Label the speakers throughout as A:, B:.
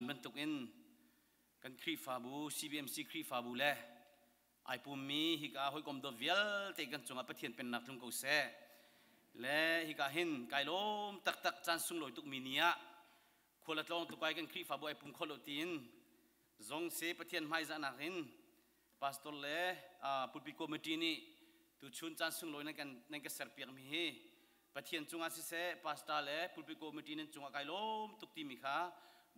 A: Bantukin kan Khrihfabu CBMC Khrihfabu le ai pummi hika hawikom dawt vialte kan cungah Pathian pennak tlung ko seh. Le hika hin kai lawm taktak caan sunglawi tukmi ni ah khual a tlawng tukai kan Khrihfabu ai pum kho lo tiin zong se Pathian hmaizahnak in pastor le pulpit committee nih tuchun caan sunglawi nan kan nan ka serpiak mi hi Pathian cungah siseh pastor le pulpit committee nan cungah kai lawm tuk timi kha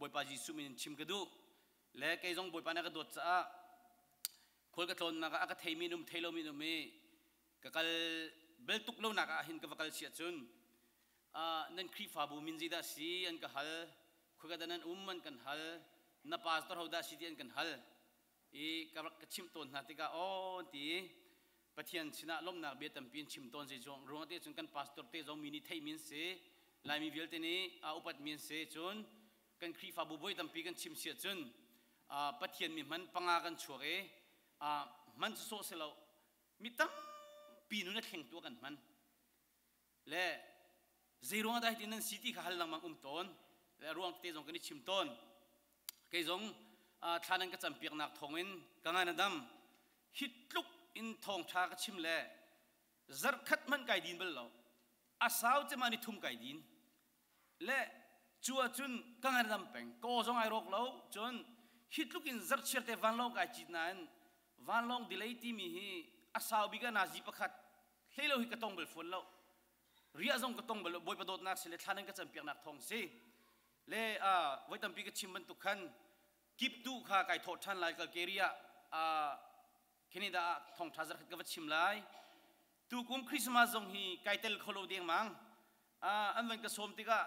A: Bawipa Jesuh min in chim ka duh. Le kei zong Bawipa nih a ka dawt caah khual ka tlawnnak ah a ka theimi an um thei lomi an um i ka kal bel tuk lonak ah hin ka va kal si ahcun nan Khrihfabu min zeidah si an ka hal, khuika dah nan um an kan hal, na pastor ho dah si ti an kan hal i ka rak ka chimh tawn hna tikah aw ti Pathian sinah lawmhnak bia tampi in chim tawn zei ruang te cun kan pastor te zong mi nih theihmi an si, Laimi vialte nih a upatmi an si. Cun kan Khrihfabu voi tampi kan chim si ahcun Pathian mi hman panga kan chuak i hman sawsawh si lo, mi tampi nun a thlengtu a kan hman le zei ruangah dah hitin nan si ti kha hal lengmang um tawn le a ruang tete zong kan i chim tawn. Kei zong thla nan ka campiaknak thawngin ka ngan a dam. Hi tluk in thawngṭha ka chim le zarhkhat hmanh kai din bal lo, a sau cem ah ni thum kai din le cu ahcun ka ngan a dam peng, ka aw zong ai rawk lo. Cun hi tluk in zarhchiar te vanlawng kai cit nain vanlawng delay timi hi a sau bik ah nazi pakhat hlei lo hi ka tong bal fawn lo, riah zong ka tong bal lo. Bawipa dawtnak si le thla nan ka campiaknak thawng si le voi tampi ka chim bantuk khan kip tu kha kai thawh ṭhan lai. Calgary ah, Canada ah thawngṭha zarkhat ka va chim lai. Tukum Christmas zong hi kai tel kho lo dengmang. An van ka sawm tikah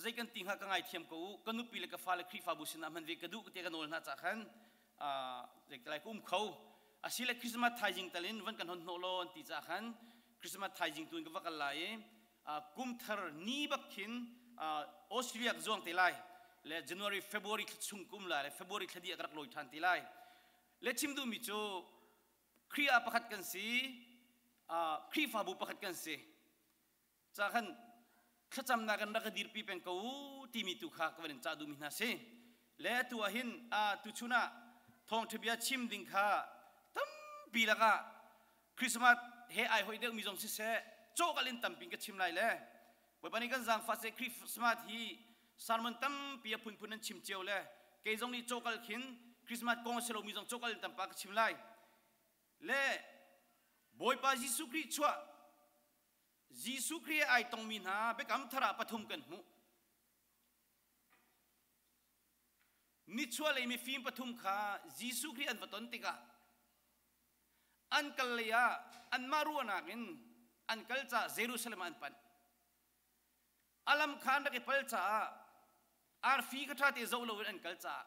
A: zei kan ti hnga, ka ngaithiam ko u, ka nupi le ka fale Khrihfabu sinah hman ve ka duh te ka nawl hna ca khan zei lai ka um kho asile Christmas thaizing talin van kan hon hnawh law an ti ca khan Christmas thaizing tu in ka va kal lai i kum thar ni bak khin Australia ka zuang te lai le January, February thla chung kum lai le February thla dih ka rak lawi ṭhan te lai. Le chim duhmi cu Khrih ah pakhat kan si, Khrihfabu pakhat kan si ca khan thlacamnak in rak ka dirpi peng ko timi tu kha ka van in cah duhmi hna si. Le atu ah hin tuchun ah thawngṭha bia chim ding kha tampi lakah Christmas he ai hoi deuhmi zong siseh cawkal in tampi ka chim lai. Le Bawipa nih kan zaangfah seh. Christmas hi sermon tampi a phunphun an chim cio le kei zong nih cawkal khin Christmas kong a si lomi zong cawkal in tampa ka chim lai. Le Bawipa Jesuh Khrih chuah, Jesuh Khrih ai tongmi hna biakam thar ah pathum kan hmuh. Nichuahlei mifim pathum kha Jesuh Khrih an va ton tikah an kal lei ah anmah ruahnak in an kal caah Jerusalem ah an panh. A lam kha an rak i pal caah arfi kha ṭha te zoh loin an kal caah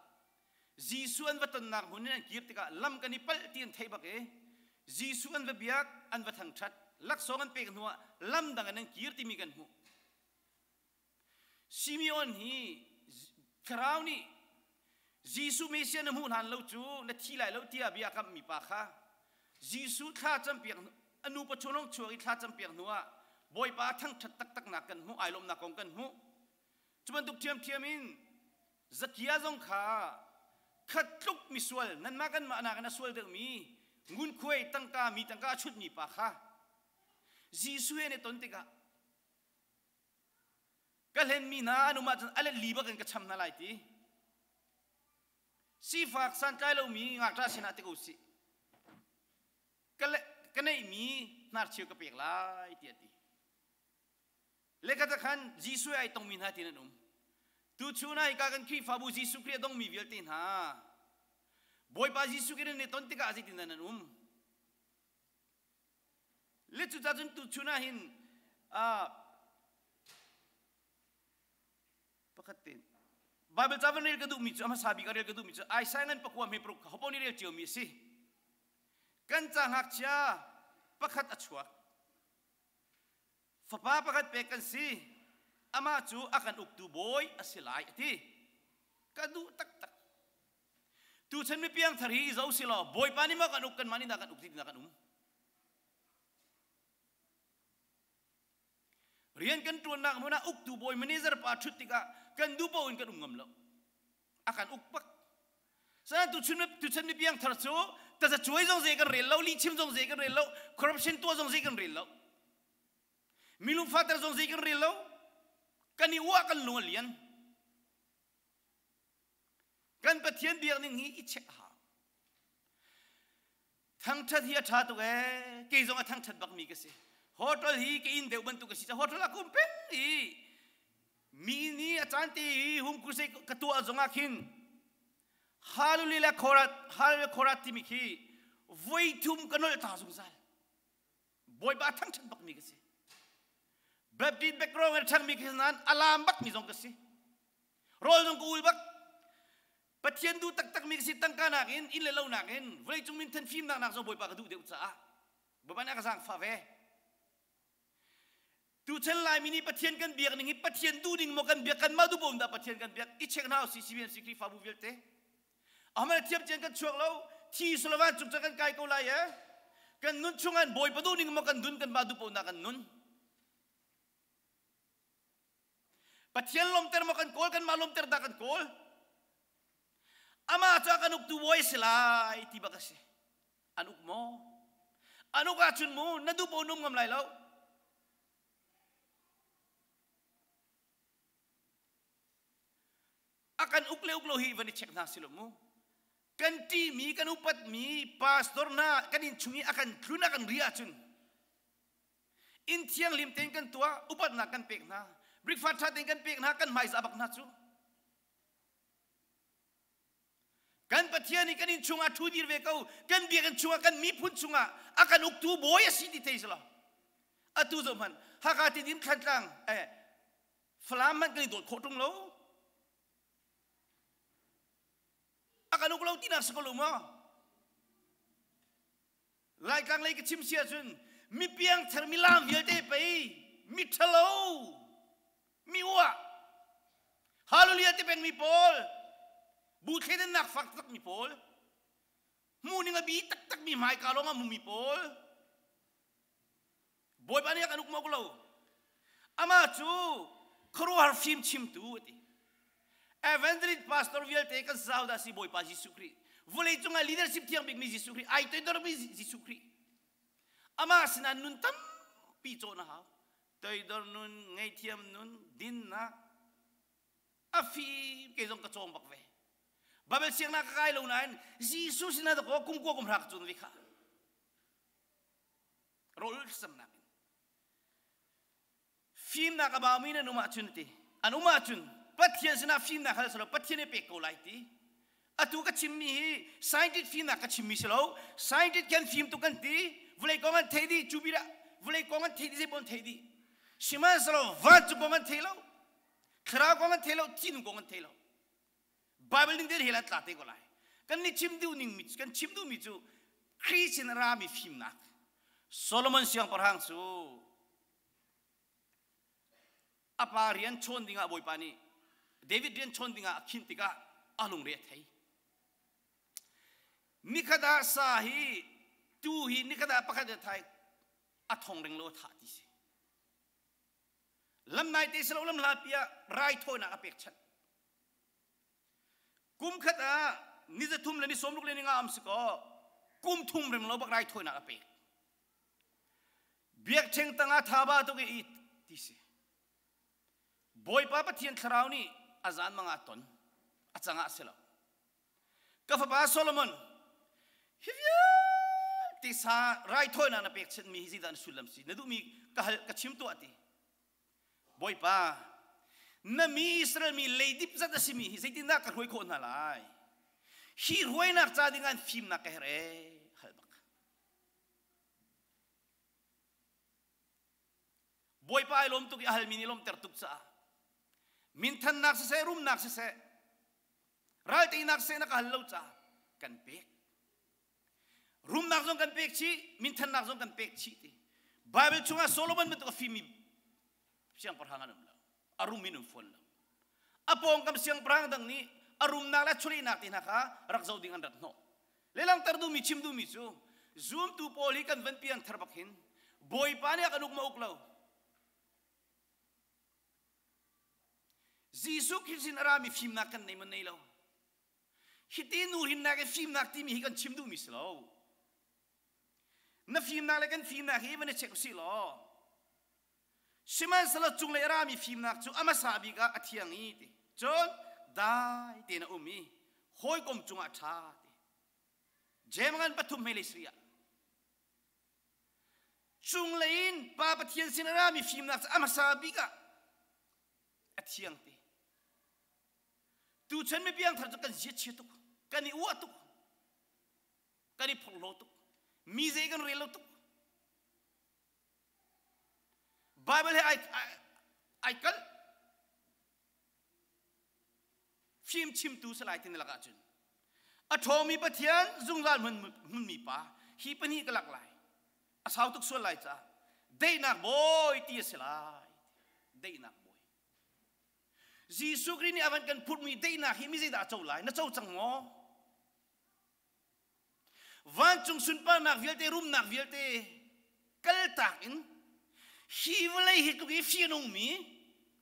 A: Jesuh an va tonnak hmun in an kir tikah lam kan i palh ti an theih bak i Jesuh an va biak, an va thangṭhat, laksawng an pek hnuah lam dang in an kir timi kan hmuh. Simeon hi Thlarau nih Jesuh Messiah na hmuh hlan lo cu na thi lai lo tiah bia a kamhmi pa kha Jesuh thla campiak a nu pachuan lawng chuak i thla campiak hnuah Bawipa thangṭhat taktaknak kan hmuh, ai lawmhnak kong kan hmuh. Cu bantuk ṭhiamṭhiam in Zakia zong kha khat tluk misual, nanmah kanmah nakin a sual deuhmi ngunkhuai tangka, mi tangka a chutmi pa kha Jesuh he an i ton tikah ka hlenmi hna an um ahcun a let li bak in ka cham hna lai ti, sifak santlai lomi ngakṭah sinah ti ko sih, ka neihmi hnarcheu ka pek lai tiah ti le ka khan Jesuh ai tongmi hna tin an um. Tuchun ah hika kan Khrihfabu Jesuh Khrih a dongmi vialte hna Bawipa Jesuh Khrih nan i ton tikah zeitin nan um le cucaah cun tuchun ah hin pakhat tein Bible ca van rel ka duhmi cu, a hmasa bik a rel ka duhmi cu Isaiah ngan pakua hme paruk kha hopo nih rel ciomi a si. Kan ca ngakchia pakhat a chuak, fapa pakhat pek kan si, amah cu a kan uktu bawi a si lai a ti. Ka duh taktak. Tuchan mi piangthar hi i zo si law Bawipa nih maw kan uk, kanmah nih dah kan uk ti dah kan um. Rian kan ṭuannak hmun ah uktu bawi manager pa ṭhut tikah kan duh paoh in kan um ngam lo. A kan uk bak. Sana tuchun tuchan mi piang thar cu tazacuai zong zei kan rel lo, lihchim zong zei kan rel lo, corruption tuah zong zei kan rel lo. Mi lungfater zong zei kan rel lo. Kan i uah kan lung a lian. Kan Pathian biak ning hi i check a hau. Thangṭhat hi a ṭha tuk ee. Kei zong a thangṭhat bakmi ka si. Hotel hi ka inn deuh bantuk ka si. Hotel ah ka um peng i mi nih a caan te i home crusade ka tuah zong ah khin Hallelujah khorat Hallelujah khorat timi khi voi thum ka nolh ta zungzal. Bawipa a thangṭhat bakmi ka si. Baptist background a ṭhangmi ka si nain alam bakmi zong ka si. Rawl zong ka ul bak. Pathian duh taktakmi ka si tangka nakin inn le lo nakin vawleicung minthan fimnak nak zong Bawipa ka duh deuh caah Bawipa nih a ka zaangfah ve. Tuchan Laimi nih Pathian kan biak ning hi Pathian duh ning maw kan biak kanmah duh bom dah Pathian kan biak i check hna usih CBNC Khrihfabu vialte. Ahman thiam cian kan chuak lo thi sulawan cung kan kai ko lai e kan nun chungan Bawipa duh ning maw kan dun kanmah duh po na kan nun. Pathian lawmter maw kan kawl kanmah lawmter dah kan kawl amah cu a kan uktu bawi si lai ti bak a si an uk maw an uk ahcun mu na duh paoh num ngam lai lo a kan uk le uk lo hi van i check hna si lo mu kan ṭihmi kan upatmi pastor hna kan inn chung i a kan tlun a kan ri ahcun Inn thianghlim tein kan tuah, upatnak kan pek hna. Breakfast ṭha tein kan pek hna, kan hmaizah bak hna cu. Kan Pathian nih kan inn chungah ṭhu dir ve ko, kan biakinn chungah, kan miphun chungah a kan uktu bawi a si ti thei selaw. Atu zoh hmanh, Hakha Tidim Thlantlang, eh, Falam hmanh kan i dawt khawh ṭung lo. A kan uk lo tinak si ko lo maw? Laitlang lei ka chim si ahcun mi piangthar mi laam vialte pei mi ṭhalo mi uah hallelujah ti pengmi pawl bu thleidannak fak tak mi pawl hmuh ning a bi taktak mi hmaika lawng ah hmumi pawl Bawipa nih a kan uk maw lo amah cu khuaruahhar fim chimtu a ti evangelist pastor vialte kan zau dah si Bawipa Jesuh Khrih vawlei cungah leadership thiang bikmi Jesuh Khrih ai toidormi Jesuh Khrih amah sinah nun tampi cawn a hau toidor nun ngaihthiam nun dinnak a fim kei zong ka cawng bak ve Bible siangnak ka kai lo nain Jesuh sinah dakaw kum kua kum hra ka cawn ve kha rawl thlacamnak in fimnak a baumi nan um ahcun ti an um ahcun Pathian sinah fimnak hal selaw Pathian nih pek ko lai ti atu ka chimmi hi scientist fimnak ka chimmi si lo scientist kan fim tuk kan ti vawlei kong an thei dih cu bira vawlei kong an thei dih zei an thei dih sihmanhsehlaw vancung kong an thei lo thlarau kong an thei lo thinung kong an thei lo Bible ning te hel an tla te ko lai. Kan nih chim duh ning kan chim duhmi cu Khrih sin a rami fimnak. Solomon siangpahrang cu a pa rian chawn dingah Bawipa nih David rian chawn dingah a khinh tikah a lungre a thei. Nikhat ah sa hi tu hi nikhat ah pakhat a thai a thong ring lo a thah ti si. Lam nai te silo lam hla pi ah raithawinak a pekchanh. Kum khat ah ni zathum le ni sawmruk le ni nga am si kaw kum thum reng lo bak raithawinak a pek. Biakṭheng tangah thaba tuk i it ti si. Bawipa Pathian thlarau nih a zan mang ah ton a cangah si lo. Ka fapa Solomon hi vialte sa raithawinak na pekchanhmi hi zeidah na sullam si na duhmi ka hal ka chim tuah ti. Bawipa, na mi Israel mi leidip zat a simi hi zeitindah ka hruai khawh hna lai? Hi hruainak ca ding ah fimnak ka herh ee, hal bak. Bawipa ai lawm tuk i a halmi nih lawmter tuk caah minthannak siseh, rumnak siseh, ralteinak siseh na ka hal lo caah kan pek. Rumnak zong kan pek chih, minthannak zong kan pek chih ti. Bible chungah Solomon bantuk a fimi siangpahrang an um lo. A rum in um fawn lo. A pawngkam siangpahrang dang nih a rumnak le chawlehnak te hna kha rak zoh ding an rat hnawh. Le langhter duhmi chim duhmi cu zumtu pawl hi kan van piang thar bak hin Bawipa nih a kan uk ma uk lo. Jesuh Khrist in a rami fimnak kan nei maw nei lo. Hiti nu hinnak i fimnak timi hi kan chim duhmi si lo. Na fimnak le kan fimnak hi van i check usih law sihmanhsehlaw cunglei a rami fimnak cu a hmasa bik ah a thiang i ti cun dai tein a um i hawikom cungah ṭha ti Jeim ngan pathum hmei lei sri ah cunglei in Pa Pathian sin a rami fimnak cu a hmasa bik ah a thiang ti tuchan mi piangthar cu kan zia chia tuk kan i uah tuk kan i phorhlaw tuk mi zei kan rel lo tuk Bible he ai ai kal fim chimtu salai tin lakah cun a ṭhawngmi Pathian zungzal hmun hmunmi pa hi pahnih ka lak lai a sau tuk sual lai caah daihnak bawi ti a si lai daihnak bawi Jesuh Khrih nih a van kan phurhmi daihnak hi mi zeidah a co lai na co cang maw Vancung sunparnak vialte, rumnak vialte kaltak in hi vawlei hi tluk i fianungmi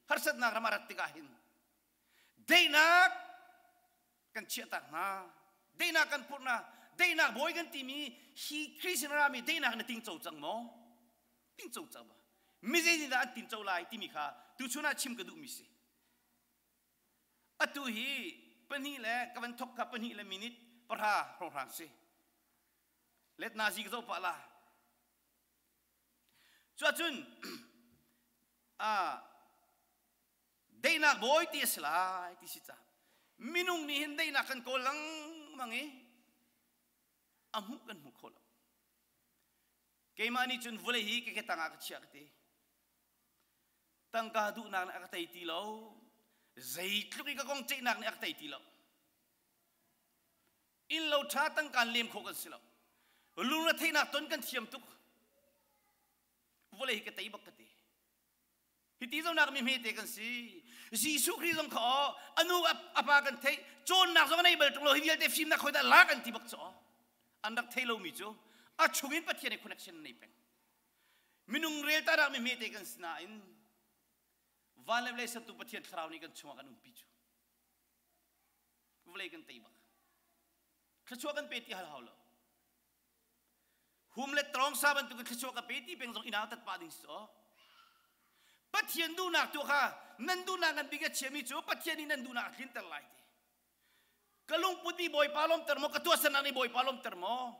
A: harsatnak ram a rat tikah hin daihnak kan chiahtak hna, daihnak kan phurh hna, daihnak bawi kan timi hi Khrih sin rami daihnak na tingco cang maw? Tingco cang ba? Mi zei nih dah an tinco lai timi kha tuchun ah chim ka duhmi si. Atu hi pahnih le ka van thok kha pahnih le minute pahra hrawnghrang si. Let nazi ka zoh pah la. Cuahcun daihnak bawi ti a si lai ti si ca. Minung nih hin daihnak kan kawl lengmang i a hmuh kan hmu kho lo. Keimah nih cun vawlei hi ka ke tangah ka chiah ka ti. Tangka duhnak nih a ka tei ti lo. Zeitluk i ka kong ceihnak nih a ka tei ti lo. Inn lo ṭha tangka lem khawh kan si lo. Lungretheihnak ton kan thiam tuk. Vawlei hi ka tei bak ka ti. Hi ti zonak mi hmete kan si. Jesuh Khrih zong kha aw anu a pa kan theih cawnnak zong a nei bal ṭung lo hi vialte fimnak khoi dah la kan ti bak cu aw. An rak thei lomi cu a chungin Pathian he connection nei peng. Minung rel ta mi hmete kan si nain van le vawlei sertu Pathian thlarau nih kan chungah kan umpi cu. Vawlei kan tei bak. Thluachuah kan pe ti hal hau lo. Hum le tawng sa bantukin thluachuah ka pe ti peng zong inau tat pah ding si aw. Pathian duhnak tu kha nan duhnak ngan bik a chiami cu Pathian nih nan duhnak a tlinter lai ti. Ka lungput nih Bawipa lawmter maw, ka tuahsernak nih Bawipa lawmter maw?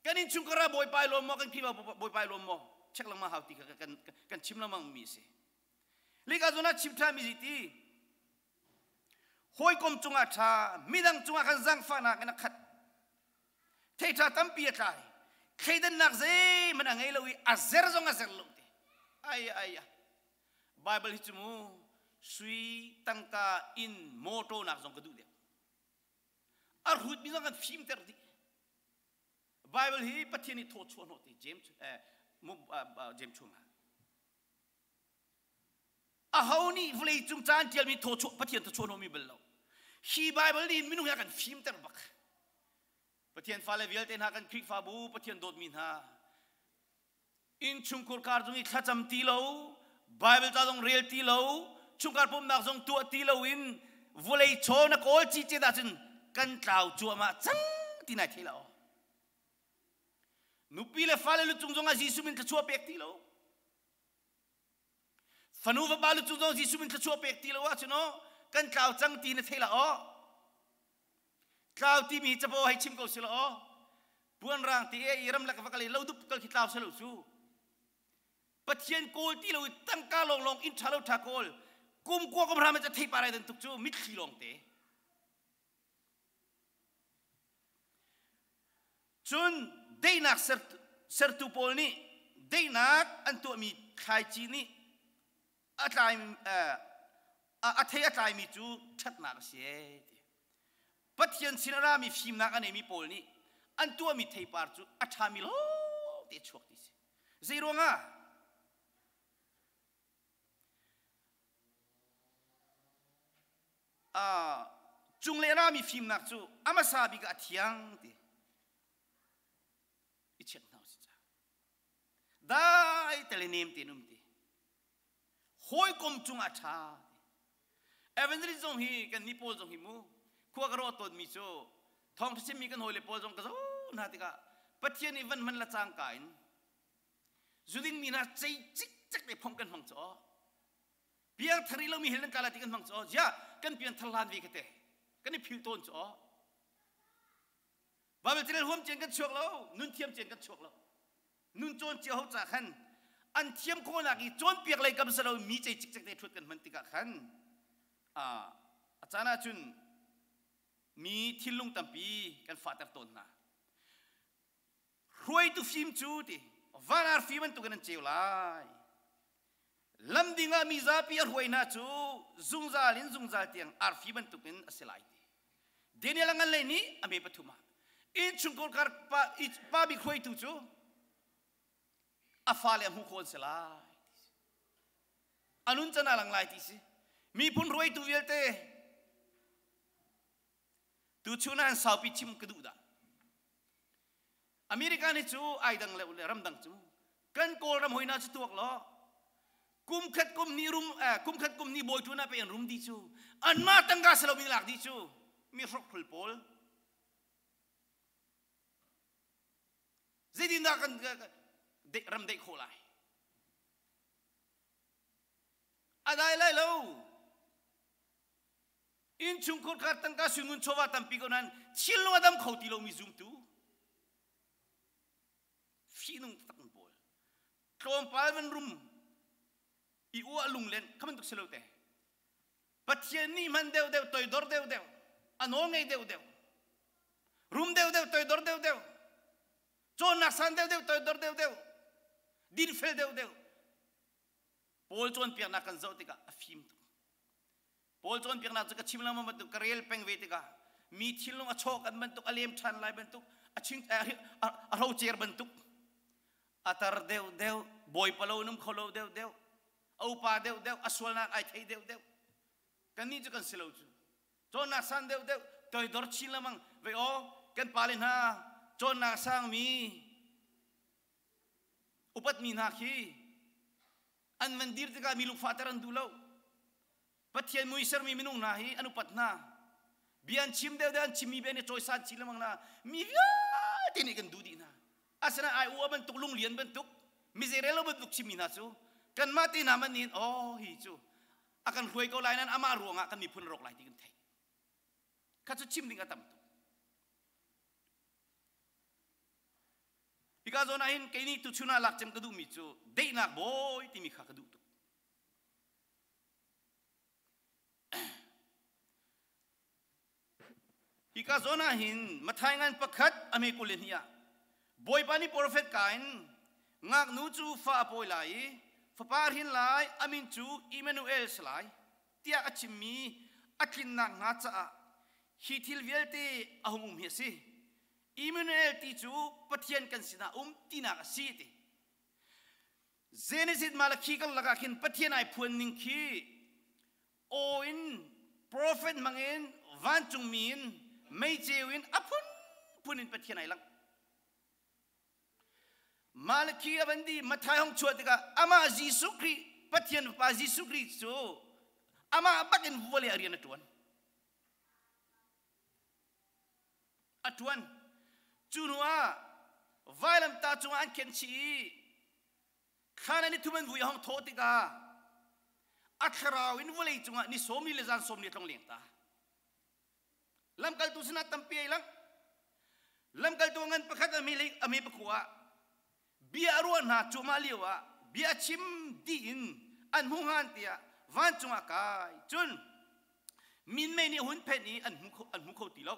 A: Kan innchungkhar ah Bawipa i lawm maw, kan Khrihfa Bawipa i lawm maw? Check lengmang hau ti kha kan, kan chim lengmang mi a si. Lika zawn ah chim ṭhan mi zi ti hawikom cungah ṭha, midang cungah khan zaangfahnak in a khat. Thei ṭha tampi a tlai. Thleidannak zeihmanh a ngei lo i a zer zong a zer lo ti. Ai ai ai. Bible hi cu mu sui tangka inn motor nak zong ka duh deuh. A hrutmi zong kan fimter dih. Bible hi Pathian nih thaw chuah hnawh ti James eh, James chungah. Aho nih vawlei cung caan tialmi thaw chuah Pathian thaw chuah hnawhmi bal lo. Hi Bible nih minung hi a kan fimter bak. Pathian fale vialte hna kan Khrihfabu Pathian dawtmi hna innchungkhur kar zong i thlacam ti lo Bible ca zong rel ti lo chungkhar pumhnak zong tuah ti lo in vawlei chaw na kawl ci ce ahcun kan tlau cuahmah cang ti nai thei lo nupi le fale lu cung zong ah Jesuh min thluachuah pek ti lo Fanu fapa lu cung zong Jesuh min thluachuah pek ti lo ahcun aw kan tlau cang ti na thei la aw. Tlau timi capo hei chim ko si lo aw. Puan rang ti e i ramlak va kal i lo dup kal khi tlau se lo cu. Pathian kawl ti lo i tangka lawng lawng inn ṭha lo ṭha kawl kum kua kum hram ca thei parai dan tuk cu mitthli lawng te. Cun daihnak sertu pawl nih daihnak an tuahmi thlaici nih a tlai a thei a tlaimi cu ṭhatnak a si ee ti. Pathian sin a rami fimnak a neimi pawl nih an tuahmi theipar cu a ṭhami lawngte chuak ti si. Zei ruangah? Cunglei a rami fimnak cu a hmasa bik ah a thiang ti i check hna usih ca. Dai te le nem tein um ti. Hawikom cungah ṭha ti. Evangelist zong hi kan ni pawl zong hi mu. Khua ka ruah tawnmi cu thawngṭha chimmi kan hawile pawl zong ka zoh hna tikah Pathian nih van hman la cangka in zuding mi hna cei cikcek te phomh kan hmang cu aw. Piangthar i lomi hell nan kai lai ti kan hmang cu aw. Ziah kan piangthar hlan ve kha te kan i philh tawn cu aw. Bible carel huam cian kan chuak lo, nun thiam cian kan chuak lo. Nun cawn cio ho ca khan an thiam khawhnak i cawnpiak lei kam salo mi cei cikcek te ṭhut kan hman tikah khan a caan ahcun mi thinlung tampi kan fahter tawn hna. Hruaitu fim cu ti van arfi bantukin an ceu lai. Lam ding ah mi zapi a hruai hna cu zungzal in zungzal tiang arfi bantukin a si lai ti. Daniel a ngan lei nih a me pathum ah innchungkhar kar pa, pa bik hruaitu cu a fale a hmuh khawh an si lai. A nun can a lang lai ti si. Miphun hruaitu vialte tuchun ah an saupi chim ka duh dah. America nih cu ai dang le le ramdang cu kan Kawlram hoi na cu tuak law kum khat kum ni rum eh, kum khat kum ni bawi ṭuan ah pe an rum di cu anmah tangka si lomi lak di cu mi hrokhrul pawl zeitindah kan ram deih khawh lai a dai lai lo Innchungkhar kha tangka suingun chawva tampi ko nain thinlung a dam kho ti lomi zumtu fihnung taktak an pawl. Tlawmpal van rum i uah lunglen kha bantuk si lo te. Pathian nih hman deuhdeuh toidor deuhdeuh a nawl ngei deuhdeuh rum deuhdeuh toidor deuhdeuh cawnnak san deuhdeuh toidor deuhdeuh dinfel deuhdeuh Paul cawnpiaknak kan zoh tikah a fim tuk. Paul cawnpiaknak cu ka chim lengmang bantuk ka rel peng ve tikah mi thinlung a chawh kan bantuk a lem ṭhan lai bantuk a ching a hrocer bantuk a tar deuh deuh bawipa lo num kho lo deuh deuh a upa deuh deuh a sualnak ai thei deuh deuh kannih cu kan si lo cu cawnnak san deuh deuh toidor chin lengmang ve aw kan pale hna cawnnak sangmi upatmi hna khi an van dir tikah mi lungfahter an duh lo Pathian mui sermi minung hna hi an upat hna bia an chim deuh deuh an chimmi bia nih cawisan chin lengmang hna mi vialte nih kan duh dih hna asinain ai ua bantuk lunglian bantuk mizerelo bantuk chimmi hna cu kanmah te hna man nih oh hi cu a kan hruai ko lai nan amah ruangah kan miphun rawk lai ti kan theih kha cu chim ding a tam tuk Hika zawn ah hin kei nih tuchun ah lak cem ka duhmi cu daihnak bawi timi kha ka duh tuk. Hika zawn ah hin Mathai ngan pakhat a me 22 ah Bawipa nih profet ka in ngaknu cu fa a pawi lai i fapa a hrin lai a min cu Emmanuel si lai tiah a chimmi a tlinnak hnga caah hi thil vialte a hung um hi a si. Emmanuel ti cu Pathian kan sinah um tinak a si ti. Genesis Malakhi kan lakah khin Pathian ai phuan ning khi aw in prophet hmangin vancungmi in meiceu in a phunphun in Pathian ai lang. Malakhi a van di Mathai hong chuah tikah amah Jesuh Khrih Pathian Fapa Jesuh Khrih cu amah bak in vawlei a rian a ṭuan. A ṭuan. Cu hnu ah vailamtah cungah an khenh chih i thlan an i thum an vui a hong thawh tikah a thlarau in vawlei cungah ni sawm li le zan sawm li a tlong leng ta. Lamkaltu sinah tampi ai lang. Lamkaltu ngan pakhat a mi pakua ah bia a ruah hna cuahmah lio ah bia a chim dih in an hmu hngan tiah vancung ah kai cun minmei nih hun phenh i an hmu kho, an hmu kho ti lo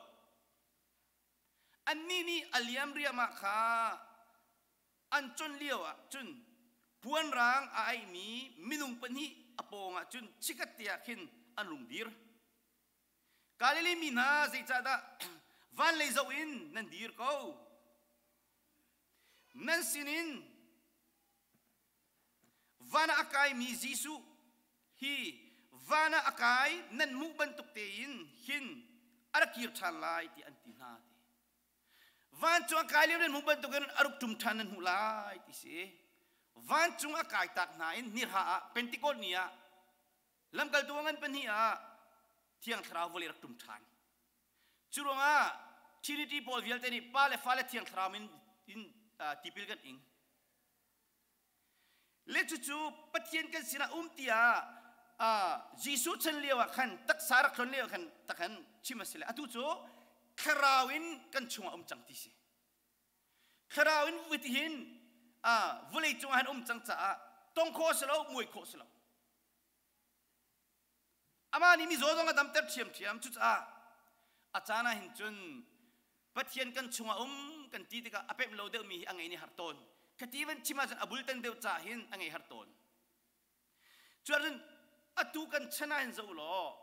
A: annih nih a liam riahmah kha an chon lio ah cun puanrang a aihmi minung pahnih a pawngah cun chikat te ah khin an rung dir Galilee mi hna zeicahdah van lei zoh in nan dir ko Nan sinin van ah a kaimi Jesuh hi van ah a kai nan hmuh bantuk tein hin a rak kir ṭhan lai ti an ti hna ti. Vancung a kai lio nan hmuh bantukin a ruk ṭum ṭhan nan hmuh lai ti si. Vancung a kai tak hna in nirha ah Pentecost ni ah lamkaltu ngan pahnih ah Thiang Thlarau vawlei rak ṭum ṭhan. Cu ruangah Trinity pawl vialte nih Pa le Fa le Thiang Thlarau in, in uh, tipil kan ing. Le cucu Pathian kan sinah um tiah uh, Jesuh chan lio ah khan taksa rak tlon lio ah khan takhan chim a si le atu cu thlarau in kan chungah um cang ti si. Thlarau in vutihin uh, vawlei cungah han um cang caah tong khawh a si lo, muai khawh a si lo. Amah nih mizaw zong a damter ṭhiamṭhiam. Cucaah a caan ah hin cun Pathian kan chungah um kan ti tikah a pemh lo deuhmi hi a ngei nih har tawn. Ka ti van chim ahcun a bultan deuh ca hin a ngei har tawn. Cuahcun atu kan chan ah hin zoh law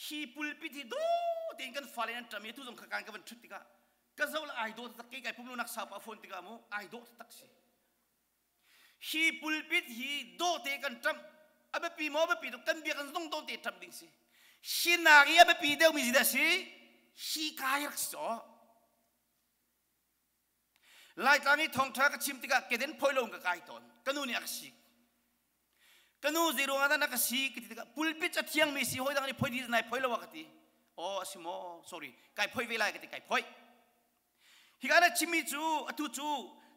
A: hi pulpit hi daw tein kan fale an ṭam i atu zong kha kan ka van ṭhut tikah ka zoh le ai dawh taktak kei kai pumlonak sau pah fawn tikah mu ai dawh taktak si. Hi pulpit hi dawhte kan ṭamh. A biapi maw biapi tuk kan biakinn zong dawhte ṭamh ding si. Hi nak i a biapi deuhmi zeidah si? Hi kai rak si caw. Laitlang i thawngṭha ka chim tikah keden phoi lo in ka kai tawn. Ka nu nih a ka sik. Ka nu zei ruangah dah na ka sik ka ti tikah pulpit a thiangmi si hawi dang nih phoi dih nai phoi lo a ka ti. Aw a si maw? Sorry. Kai phoi ve lai ka ti kai phoi. Hika na chimmi cu atu cu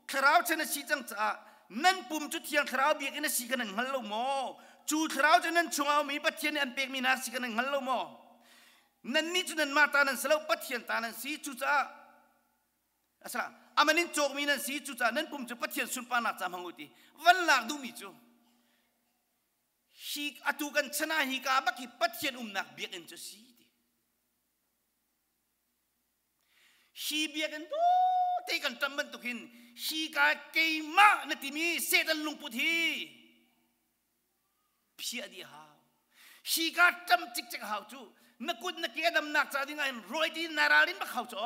A: thlarau chan a si cang caah nan pum cu thiang thlarau biakinn a si kha nan hngal lo maw? Cu thlarau cu nan chungah um i Pathian nih an pekmi hna si kha nan hngal lo maw? Nannih cu nanmah ta nan si lo, Pathian ta nan si. Cucaah asala aman in cawkmi nan si. Cucaah nan pum cu Pathian sunparnak ca hmang u ti van lak duhmi cu hi atu kan chan ah hi ka bak hi Pathian umnak biakinn cu si ti. Hi biakinn te kan ṭam bantuk hin hi ka keimah na timi Satan lungput hi phiah dih hau. Hi ka ṭam cikcek hau cu na kut na ke a damnak ca dingah hin rawi ti na ralrin bak hau cu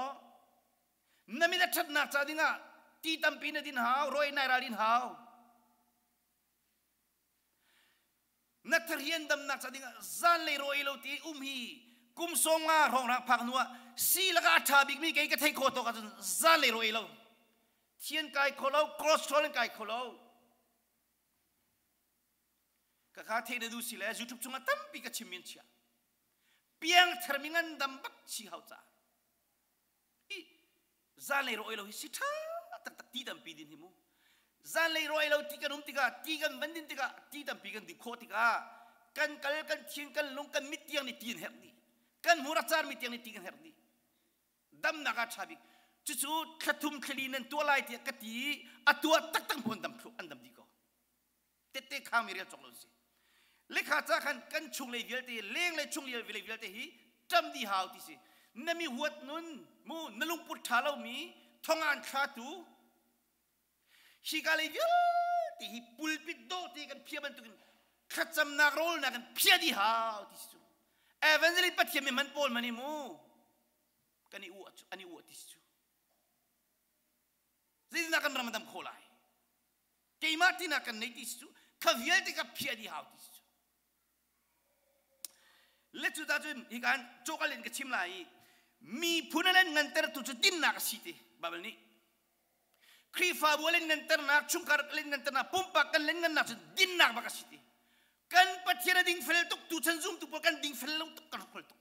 A: na mit a ṭhatnak ca dingah ti tampi na din hau rawi nai ralrin hau Na tharian damnak ca dingah zanlei raw ei lo ti um hi kum 50 hrawng phak hnu ah si lakah a ṭha bikmi kei ka thei kho tawk ahcun zanlei raw ei lo. Thian kai kho lo, cholesterol in kai kho lo. Ka kha thei na du si le YouTube chungah tampi ka chim in chia. Piang thermi ngan dam bak chi hau ca. I zanlei raw ei lo hi si ṭha taktak ti tampi din hi mu zanlei raw ei lo ti kan um tikah ti kan van din tikah ti tampi kan din khawh tikah kan kal kan thin kan lung kan mit tiang nih ti an herh dih kan hmur a carmi tiang nih ti kan herh dih damnak ah ṭha bik cucu thlathum thlali nan tuah lai tiah ka ti a tuah taktak hmu an dam thlu an dam dih ko tette khangmi rel cawk lo si lekha ca khan kan chunglei vialte lenglei chunglei vialte hi ṭam di hau ti si na mi huat nun mu na lungput ṭha lomi thongan thlatu hika lei vialte hi pulpit dawh te kan phia bantukin thlacamnak rawlnak kan phia di hau ti si cu evangelist pathian mi man pawl mani mu kan i uah an i uah ti si cu zeitindah kan ram a dam khawh lai keimah tinak kan nei ti si cu kha vialte ka phiah dih hau ti si cu le cu ta cun hi kan cawkal in ka chim lai i miphun an ngantertu cu dinnak a si ti Bible nih Khrihfabu len nganternak chungkhar len nganternak pumpak kan len ngannak cu dinnak bak a si ti kan Pathian a dingfel tuk tu chan zumtu pawl kan dingfel lo tuk kan hrokhrol tuk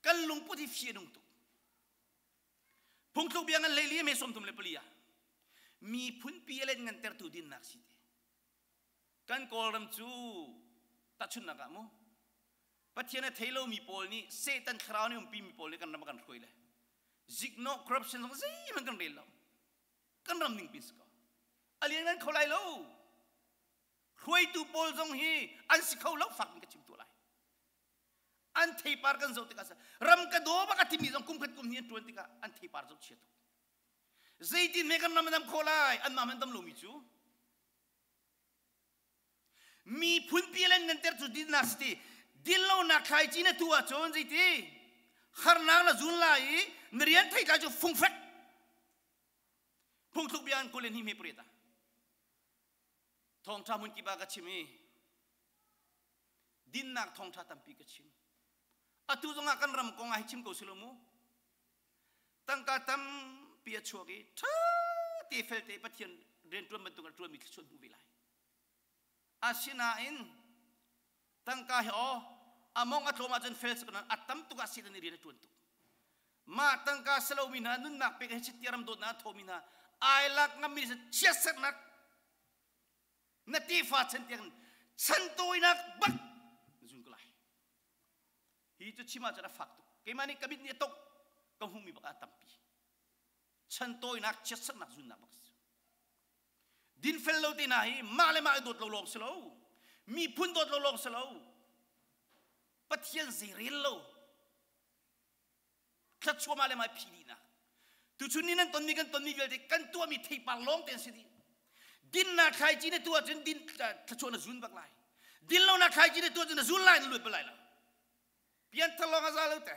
A: kan lungput hi fi a nung tuk Phungthluk bia ngan 14 me 34 ah miphunpi a len ngantertu dinnak si te. Kan Kawlram cu tahchunhnak ah mu Pathian a thei lomi pawl nih Satan thlarau nih umpi mi pawl nih kan ram a kan hruai le ziknawh corruption zong zeihmanh kan rel lo kan ram ning pin si ko a lian ngan kho lai lo hruaitu pawl zong hi an si kho lo fak in ka chim tu lai An theipar kan zoh tikah ram ka daw bak a timi zong kum khat kum hnih an ṭuan tikah an theipar zoh chia tuk. Zeitin hme kan ram a dam khawh lai? Anmah hmanh dam lomi cu. Miphunpi le nganter cu dinnak si ti. Dinlonak thlaici na tu ahcun zeiti? Harnak na zun lai i na rian theitlai cu fungfek. Phungthluk bia an 22 hme pariat ah. Thawngṭha hmun kip ah ka chim i dinnak thawngṭha tampi ka chim. Atu zongah kan ram kong ah hi chim ko si lo mu. Tangka tampi a chuak i ṭha te felte Pathian rianṭuan bantuk a ṭuanmi thluachuah hmu ve lai. Asinain tangka hi aw. A mong a tlawm ahcun fel si ko nain a tam tuk ah Satan nih rian a ṭuan tuk. Mah tangka si lomi hna nunnak pek he chitia ram dawtnak a thawmi hna ai lak ngammi chiatserhnak na tefa chan tiang chan tawinak bak zun ko lai. Hi cu chim ahcun a fak tuk. Keimah nih ka mit nih a tongh ka hmuhmi bak ah tampi. Chan tawinak chiatserhnak zunnak bak si. Dinfel lo te hna hi mah le mah i dawt lo lawng si lo. Miphun dawt lo lawng si lo. Pathian zeirel lo. Thluachuah mah le mah phi dihnak. Tuchun ni nan tonmi kan tonmi vialte kan tuahmi theipar lawng te an si dih. Dinnak thlaici na tuah cun din thluachuah na zun bak lai. Din lonak thlaici na tuah cun na zun lai na luat bal lai lo. Pianthar lawng a za lo te.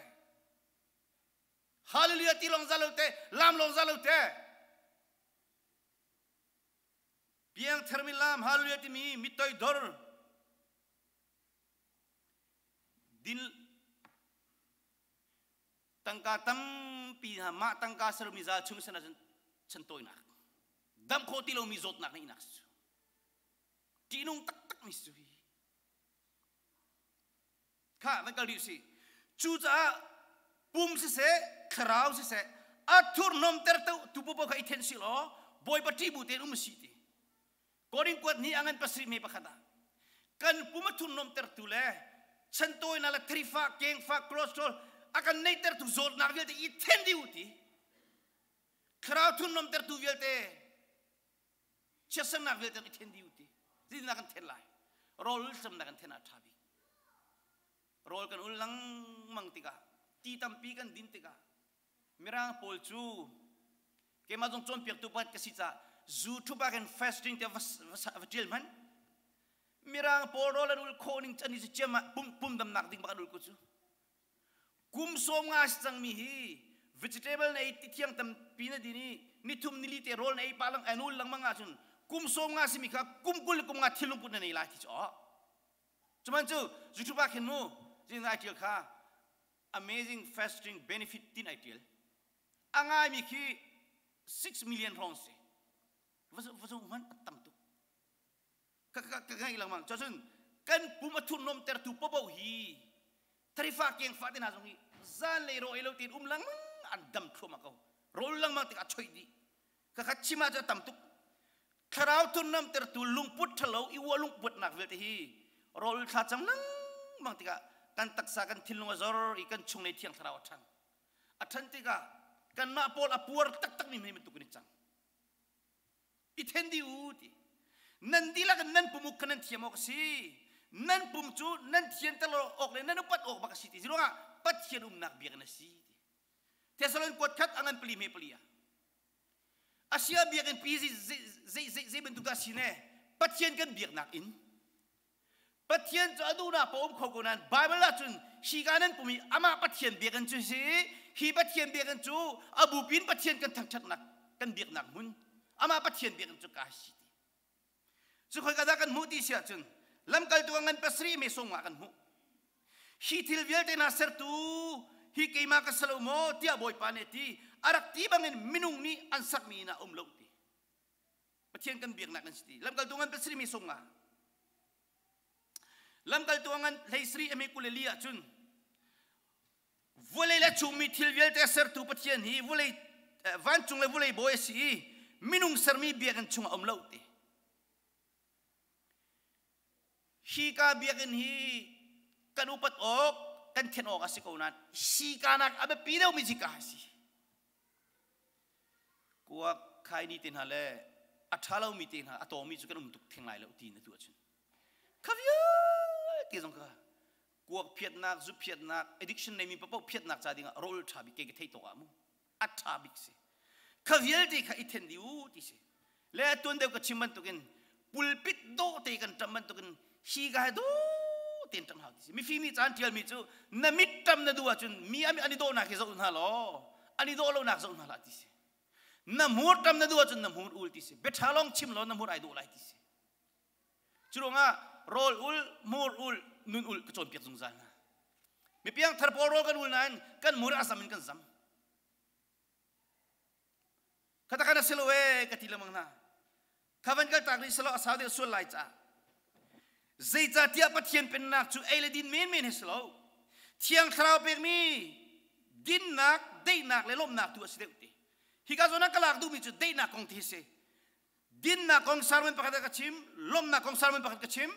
A: Hallelujah ti lawng za lo te. Lam lawng za lo te. Piangthar mi lam hallelujah timi mitoi dor din tangka tampi hna mah tangka sermi zal chung sana cun chantawinak dam khawh ti lomi zawtnak ngeihnak si cu ṭihnung taktak mi si cu hi kha van kal rih si cucaah pum siseh thlarau siseh a thurhnawm tertu tu popo kha i then si law bawipa ṭih bu tein um si ti Korin kuat ni a ngan pasarih me pakhat ah kan pum a thurhnawm tertu le chantawinak le tharifa kengfa cholesterol a kan neihtertu zawtnak vialte i then dih u ti thlarau thurhnawm tertu vialte chiatsernak vialte i then dih u ti zeitindah kan then lai rawl ulcamnak kan then ah ṭha bik rawl kan ul lengmang tikah ti tampi kan din tikah Mirang pawl cu keimah zong cawnpiaktu pakhat ka si caah zu thup ah khin fasting te va ṭial hmanh. Mirang pawl rawl an ul khawh ning can hi ciam ah pum pum damnak ding bak an ul ko cu. Kum 50 si cangmi hi vegetable na ei ti thiang tampi na din i nithum nili te rawl na ei pa lang an ul lengmang ahcun kum 50 simi kha kum 20 le kum nga thil lungput na nei lai ti cu aw. Cuman cu zu thup ah khin mu zin ai ṭial kha amazing fasting benefit tin ai tial a ngaimi khi 6 million hrawng si va zo hman a tam tuk ka ka ka ngai lengmang cun kan pum a thurhnawm tertu popo hi tharifa keng fa te hna zong hi zan lei ro ei lo tin um lengmang an dam thluahmah ko rawl lengmang tik a choi dih ka khat chim ah cun tam tuk thlarau thurhnawm tertu lungput ṭhalo i ua lungputnak vialte hi rawl thla cang lengmang tikah kan taksa kan thinlung a zor i kan chunglei thiang thlarau a ṭhang a ṭhan tikah kanmah pawl a puar taktak mi hmei bantuk in i cang i then dih u ti nan dihlak in nan pum uk kha nan thiam awk a si nan pum cu nan thianter awk le nan upat awk bak a si ti ruangah Pathian umnak biakinn a si ti Thessalon kuat khat a ngan pali hme pali ah Asia biakinn pi zei zei zei bantuk dah si ne Pathian kan biaknak inn Pathian cu a duhnak pa um kho ko nain Bible ah cun hi ka nan pum i amah Pathian biakinn cu si hi Pathian biakinn cu a bupi in Pathian kan thangṭhatnak kan biaknak hmun amah Pathian biakinn cu ka si ti Cu khoi ka dah kan hmuh ti si ahcun lamkaltu a ngan pasarih me sawm ah kan hmuh. Hi thil vialte hna sertu hi keimah ka si lo maw tiah Bawipa nih a ti. A rak ti bangin minung nih an sakmi inn ah um lo ti. Pathian kan biaknak kan si ti. Lamkaltu ngan pasarih me sawm nga. Lamkaltu a ngan hleisarih a me 22 ah cun Vawlei le chungmi thil vialte sertu Pathian hi vawlei vancung le vawlei bawi a si i minung sermi biakinn chungah um lo ti. Hi ka biakinn hi kan upat awk kan then awk a si ko nain hi ka nak a biapi deuhmi zika a si. Kuak khai ni te hna le a ṭha lomi te hna a tawmi cu kan um tuk theng lai lo ti na tuah cun. Kha vialte zong kha kuak phiatnak zu phiatnak addiction neimi papoh phiatnak ca dingah rawl ṭha bik kei ka theih tawk ah mu a ṭha bik si kha vialte kha i then dih u ti si le tuan deuh ka chim bantukin pulpit dawh te kan ṭam bantukin hi ka he dawh tein ṭam hau ti si mifimi caan ṭialmi cu na mit ṭam na duh ahcun mi an i dawhnak hi zoh hna law an i dawh lonak zoh hna hlah ti si na hmur ṭam na duh ahcun na hmur ul ti si biaṭha lawng chim law na hmur ai dawh lai ti si Curuangah rawl ul, hmur ul, nun ul ka cawnpiak zungzal hna. Mipiang thar pawl rawl kan ul nain kan hmur a zam in kan zam. Khatakhan a si lo ee ka ti lengmang hna. Kha van kal tak rih selaw a sau deuh sual lai caah. Zeicahtiah Pathian pennak cu ei le din menmen hi si lo. Thiang Thlarau pekmi dinnak, daihnak le lawmhnak tu a si deuh ti. Hika zawn ah ka lak duhmi cu daihnak kong ti hi si. Dinnak kong sermon pakhat ka chim, lawmhnak kong sermon pakhat ka chim,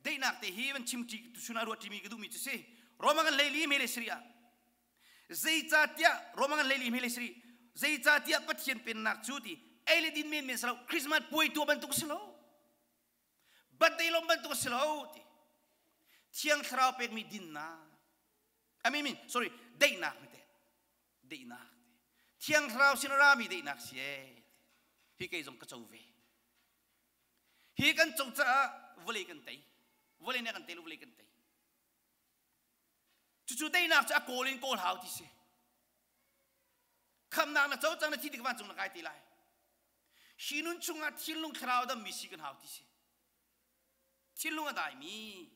A: daihnak te hi van chim ṭi tuchun ah ruah ṭimi ka duhmi cu si. Roma kan leili me le siri ah. Zeicahtiah Roma kan leili me le siri. Zeicahtiah Pathian pennak cu ti ei le din menmen si lo, Christmas puai tuah bantuk si lo. Birthday lawm bantuk a si lo ti. Thiang Thlarau pekmi dinnak. I mean, mean sorry, daihnak mi te. Daihnak. Thiang Thlarau sin a rami daihnak si e. Hi kei zong ka co ve. Hi kan co caah vawlei kan tei. Vawlei nih kan tei lo vawlei kan tei. Cucu daihnak cu a kawl in kawl hau ti si. Khamnak na co cang na thi tik vancung na kai te lai. Hi nun chungah thinlung thlarau dammi si kan hau ti si. Thinlung a daimi.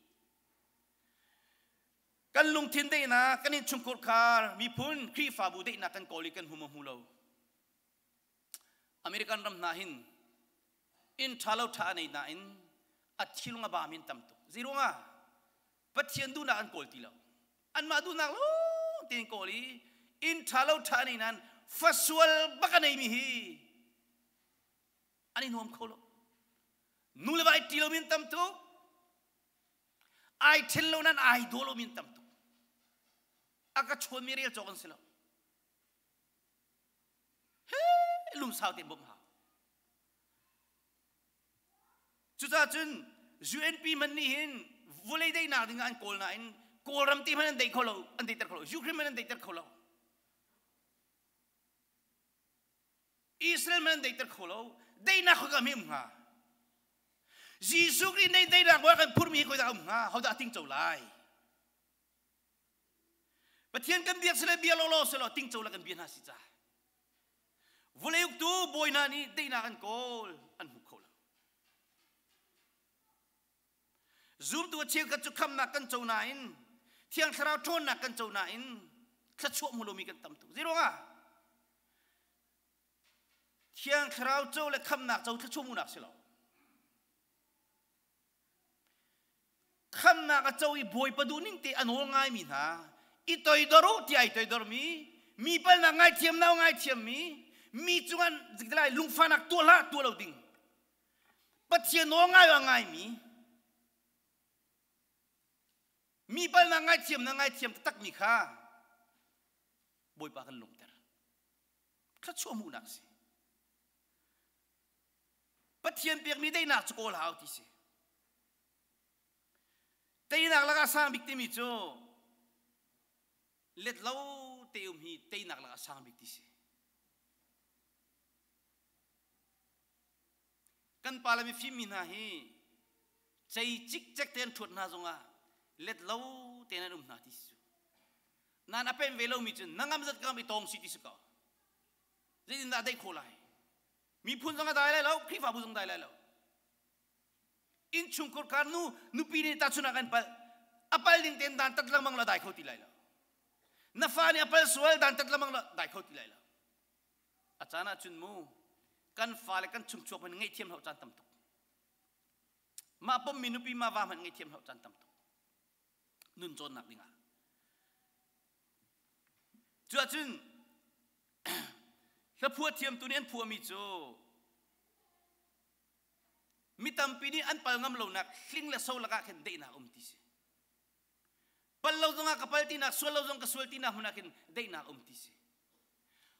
A: Kan lungthin daihnak, kan innchungkhur khar, miphun, Khrihfabu daihnak kan kawl i kan hmu maw hmu lo. American ram hna hin inn ṭha lo ṭha a nei nain a thilung a bami an tam tuk. Zeiruangah? Pathian duhnak an kawl ti lo. Anmah duhnak lawng tein kawl i inn ṭha lo ṭha a nei nain fasual bak a neimi hi an i nuam kho lo. Nu le va ai ṭi lomi an tam tuk. Ai ṭhen lo nain ai daw lomi an tam tuk. A ka chawnmi rel cawk an si lo. He lungsau tein bawmh hau. Cucaah cun UNP man nih hin vawlei daihnak ding ah an kawl nain Kawlram te hmanh an daih kho lo, an daihter kho lo. Ukraine hmanh an daihter kho lo. Israel hmanh an daihter kho lo. Daihnak khoi ka um hnga? Jesuh Khrih nih daihnak wa kan phurmi hi khoi dah um hnga? Hodah tingco lai? Pathian kan biak sile bia lawlaw selaw tingco la kan bia hna si ca. Vawlei uktu bawi hna nih daihnak an kawl an hmu kho lo. Zumtu a cheukhat cu khamnak kan co nain Thiang Thlarau ṭhawnnak kan co nain thluachuah hmu lomi kan tam tuk. Zeiruangah? Thiang Thlarau co le khamnak co thluachuah hmuhnak si lo. Khamnak a co i Bawipa duhning te a nawl ngaimi hna, i toidor u tiah ai toidormi, mi palnak ngaithiam nau ngaithiammi, mi cungah lai lungfahnak tuah hlah tuah lo ding. Pathian nawl ngai a ngaimi, mi palnak ngaithiam na ngaithiam taktakmi kha Bawipa kan lawmter. Thluachuah hmuhnak si. Pathian pekmi daihnak cu kawl hau ti si. Teinak lakah sang bik timi cu let lo te um hi teinak lakah sang bik ti si. Kan pa le mifim mi hna hi cei cikcek te an ṭhuat hna zongah let lo tein an um hna ti si. Nan a pem ve lomi cu na ngam zat ka ngam i tawng si ti si ko. Zeitindah daih khawh lai? Miphun zong a dai lai lo, Khrihfabu zong dai lai lo. Innchungkhur kar nu nupi nih tahchun ah kan pal. A pal ding tein dan tat lengmang lo dai kho ti lai lo. Na fa nih a pal sual dan tat lengmang lo dai kho ti lai lo. A caan ah cun mu kan fale kan chungchuak hmanh ngaihthiam hau caan tam tuk. Mah pommi nupi mah va hmanh ngaihthiam hau caan tam tuk. Nun cawnnak dingah. Cuahcun hlaphuah thiamtu nih an phuahmi cu mi tampi nih an pal ngam lonak hling le so lakah khin daihnak um ti si. Pal lo zongah ka pal tinak, sual lo zong ka sual tinak hmun ah khin daihnak um ti si.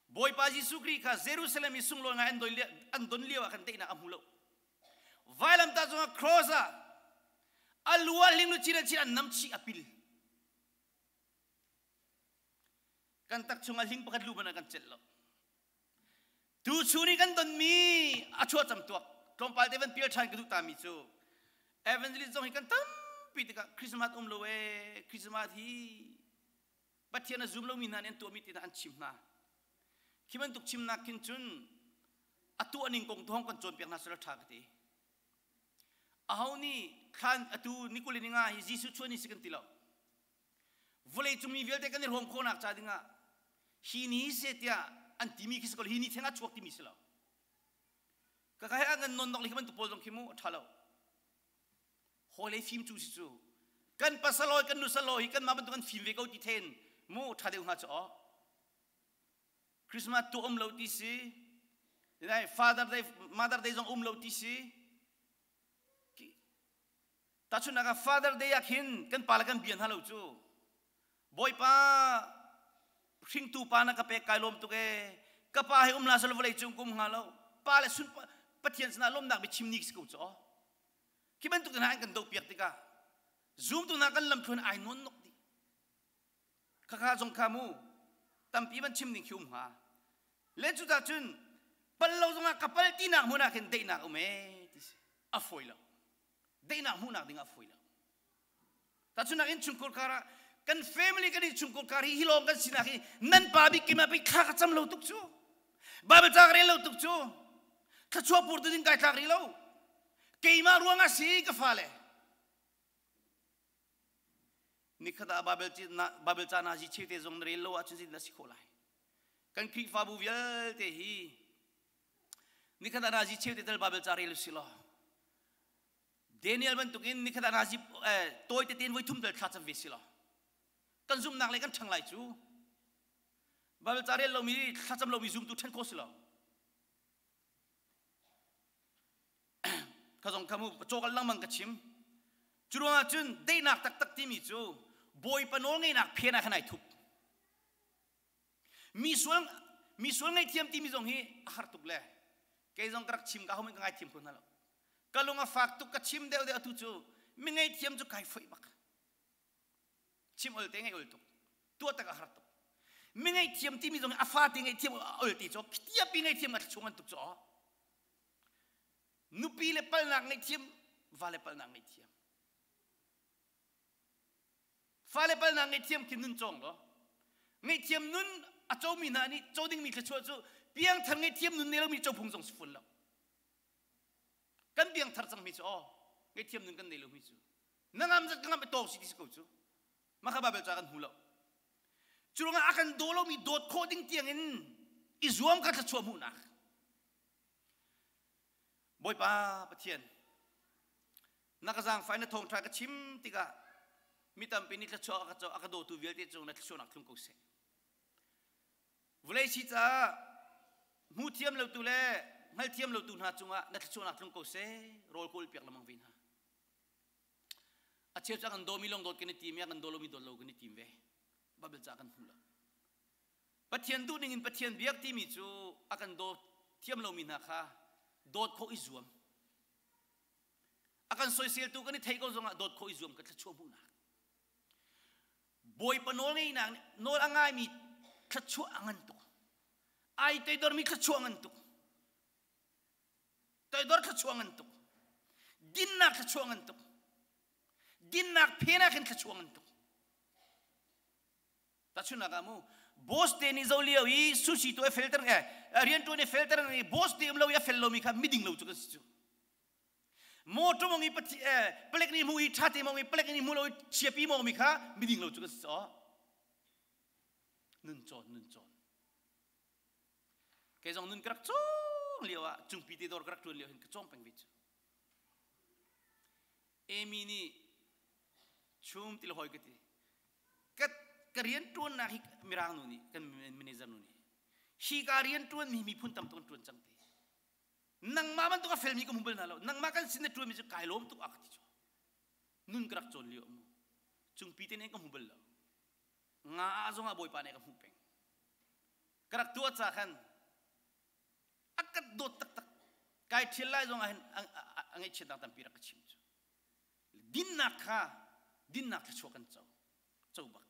A: Bawipa Jesuh Khrih kha Jerusalem i sunglawi ngai an don lio ah khan daihnak a hmu lo. Vailamtah cungah cross ah a lu ah hling luchin an chin an nam chih a pil. Kan tak chungah hling pakhat lu hmanh ah kan celh lo. Tu chun i kan donmi a chuah cam tuak tlawmpal te van pial ṭhan ka duh tami cu evangelist zong hi kan tampi tikah Christmas um lo ee Christmas hi Pathian a zum lomi hna nih an tuahmi ti hna an chim hna. Khi bantuk chimnak khin cun a tuah ning kong tu hong kan cawnpiak hna selaw ṭha ka ti. Aho nih thlan atu ni kul in nga hi Jesuh chuah ni si kan ti lo. Vawlei cung mi vialte kan i hrawm khawhnak ca dingah hi ni se tiah an timi khi si ko hi ni theng a chuak timi si lo. Ka ka he an non nok li khi bantuk pawl zong khi mu a ṭha lo. Hawi lei fim cu si cu. Kan pasal hawi kan nusal hawi hi kanmah bantuk an fim ve ko ti then mu ṭha deuh hnga cu aw. Christmas tu um lo ti si. Father Day, Mother Day zong um lo ti si. Tahchunhnak ah Father Day ah khin kan pa le kan bia hna lo cu. Bawipa hringtu pa na ka pek kai lawm tuk ee. Ka pa he um la sal vawlei cung kum hnga lo. Pa le sun Pathian sinah lawmnak biachim ni si ko cu. Khi bantuk hna an kan do piak tikah zumtu hna kan lamthluan ai nawn nok dih. Khakha zong kha mu tampi van chim ding khi um hnga. Le cu cun pal lo zongah ka pal tinak hmun ah khin daihnak um ee ti si. A fawi lo. Daihnak hmuhnak ding ah a fawi lo. Tahchunhnak innchungkhar kar ah kan family kan innchungkhar kar hi hi lawng kan sinak hi nan pa bik keimah pei thla ka cam lo tuk cu. Bible ca ka rel lo tuk cu. Thluachuah pur tu ding kai tlak rih lo. Keimah ruangah si ka fale. Nikhat ah Bible Bible ca nazi cheute zong na rel lo ahcun zeitin dah si khawh lai? Kan Khrihfabu vialte hi nikhat ah nazi cheute tal Bible ca rel usih law Daniel bantukin nikhat ah nazi tawi tete in voi thum tal thla cam ve si law kan zumhnak le kan ṭhang lai cu. Bible ca rel lomi thlacam lomi zumtu ṭhen khawh si lo. Kha zong kha mu cawkal lengmang ka chim. Cu ruangah cun daihnak taktak timi cu Bawipa nawl ngeihnak phen ah khan ai thup. Mi sual mi sual ngaihthiam timi zong hi a har tuk le kei zong ka rak chim ka homin ka ngaithiam kho hna lo. Ka lung a fak tuk ka chim deuh deuh atu cu mi ngaihthiam cu kai foih bak. Chim ol te ngaih ol tuk. Tuah tak a har tuk. Mi ngaihthiam timi zong a fa te ngaihthiam ol ti cu tiapi ngaihthiam a chung an tuk cu nupi le palnak ngaihthiam va le palnak ngaihthiam fale palnak ngaihthiam khi nun cawng law ngaihthiam nun a comi hna nih co dingmi thluachuah cu piangthar ngaihthiam nun nei lomi cophung zong si fun lo kan piangthar cangmi cu aw ngaihthiam nun kan nei lomi cu na ngam zat ka ngam i tawk si ti si ko cu mah kha Baibal ca kan hmu lo cu ruangah a kan daw lomi dawt khawh ding tiangin i zuam kha thluachuah hmuhnak Bawipa Pathian na ka zaangfah na thawngṭha ka chim tikah mi tampi nih thluachuah a ka a ka dawtu vialte cung na thluachuahnak tlung ko seh. Vawlei si caah hmu thiam lotu le hngalthiam lotu hna cungah na thluachuahnak tlung ko seh. Rawl kawl piak lengmang ve hna. A cheu cu a kan dawmi lawng dawt kan i tim i a kan daw lomi dawt lo kan i tim ve. Bible ca kan hmu lo. Pathian duh ning in Pathian biak timi cu a kan daw thiam lomi hna kha dawt khawh i zuam. A kan soiseltu kan i theih ko zongah dawt khawh i zuam ka thluachuah hmuhnak. Bawipa nawl ngeinak nawl a ngaimi thluachuah a ngan tuk. Ai toidormi thluachuah a ngan tuk. Toidor thluachuah ngan tuk. Dinnak thluachuah ngan tuk. Dinnak phen ah khin thluachuah ngan tuk. Tahchunhnak ah mu boss te nih zo lio i sushi tu a felter nge rian tuan i felter nge boss te um lo i a fel lomi kha miding lo cu kan si cu. Motor mong i pati palek nih mu i tha te mong i palek nih mu lo i chiapi mong mi kha miding lo cu kan si cu. Nun cawn nun cawn. Kei zong nun ka rak cawng lio ah cungpi te dawr ka rak tuan lio hin ka cawng peng ve cu. Amy nih chum ti hoi ka ti. Ka ka rian tuannak hi mirang nu nih kan manager nu nih hi ka rian tuan mi miphun tam tuk an tuan cang ti. Nangmah bantuk a felmi ka hmu bal hna lo. Nangmah kan sin na tuan mi cu kai lawm tuk a ka ti cu. Nun ka rak cawn lio mu. Cungpi te nih ka hmu bal lo. Nga ah zong ah Bawipa nih ka hmuh peng. Ka rak tuah ca khan a ka dawt taktak. Kai ṭhial lai zong ah hin a ngaihchiatnak tampi rak ka chim cu. Dinnak kha dinnak thluachuah kan co. Co bak.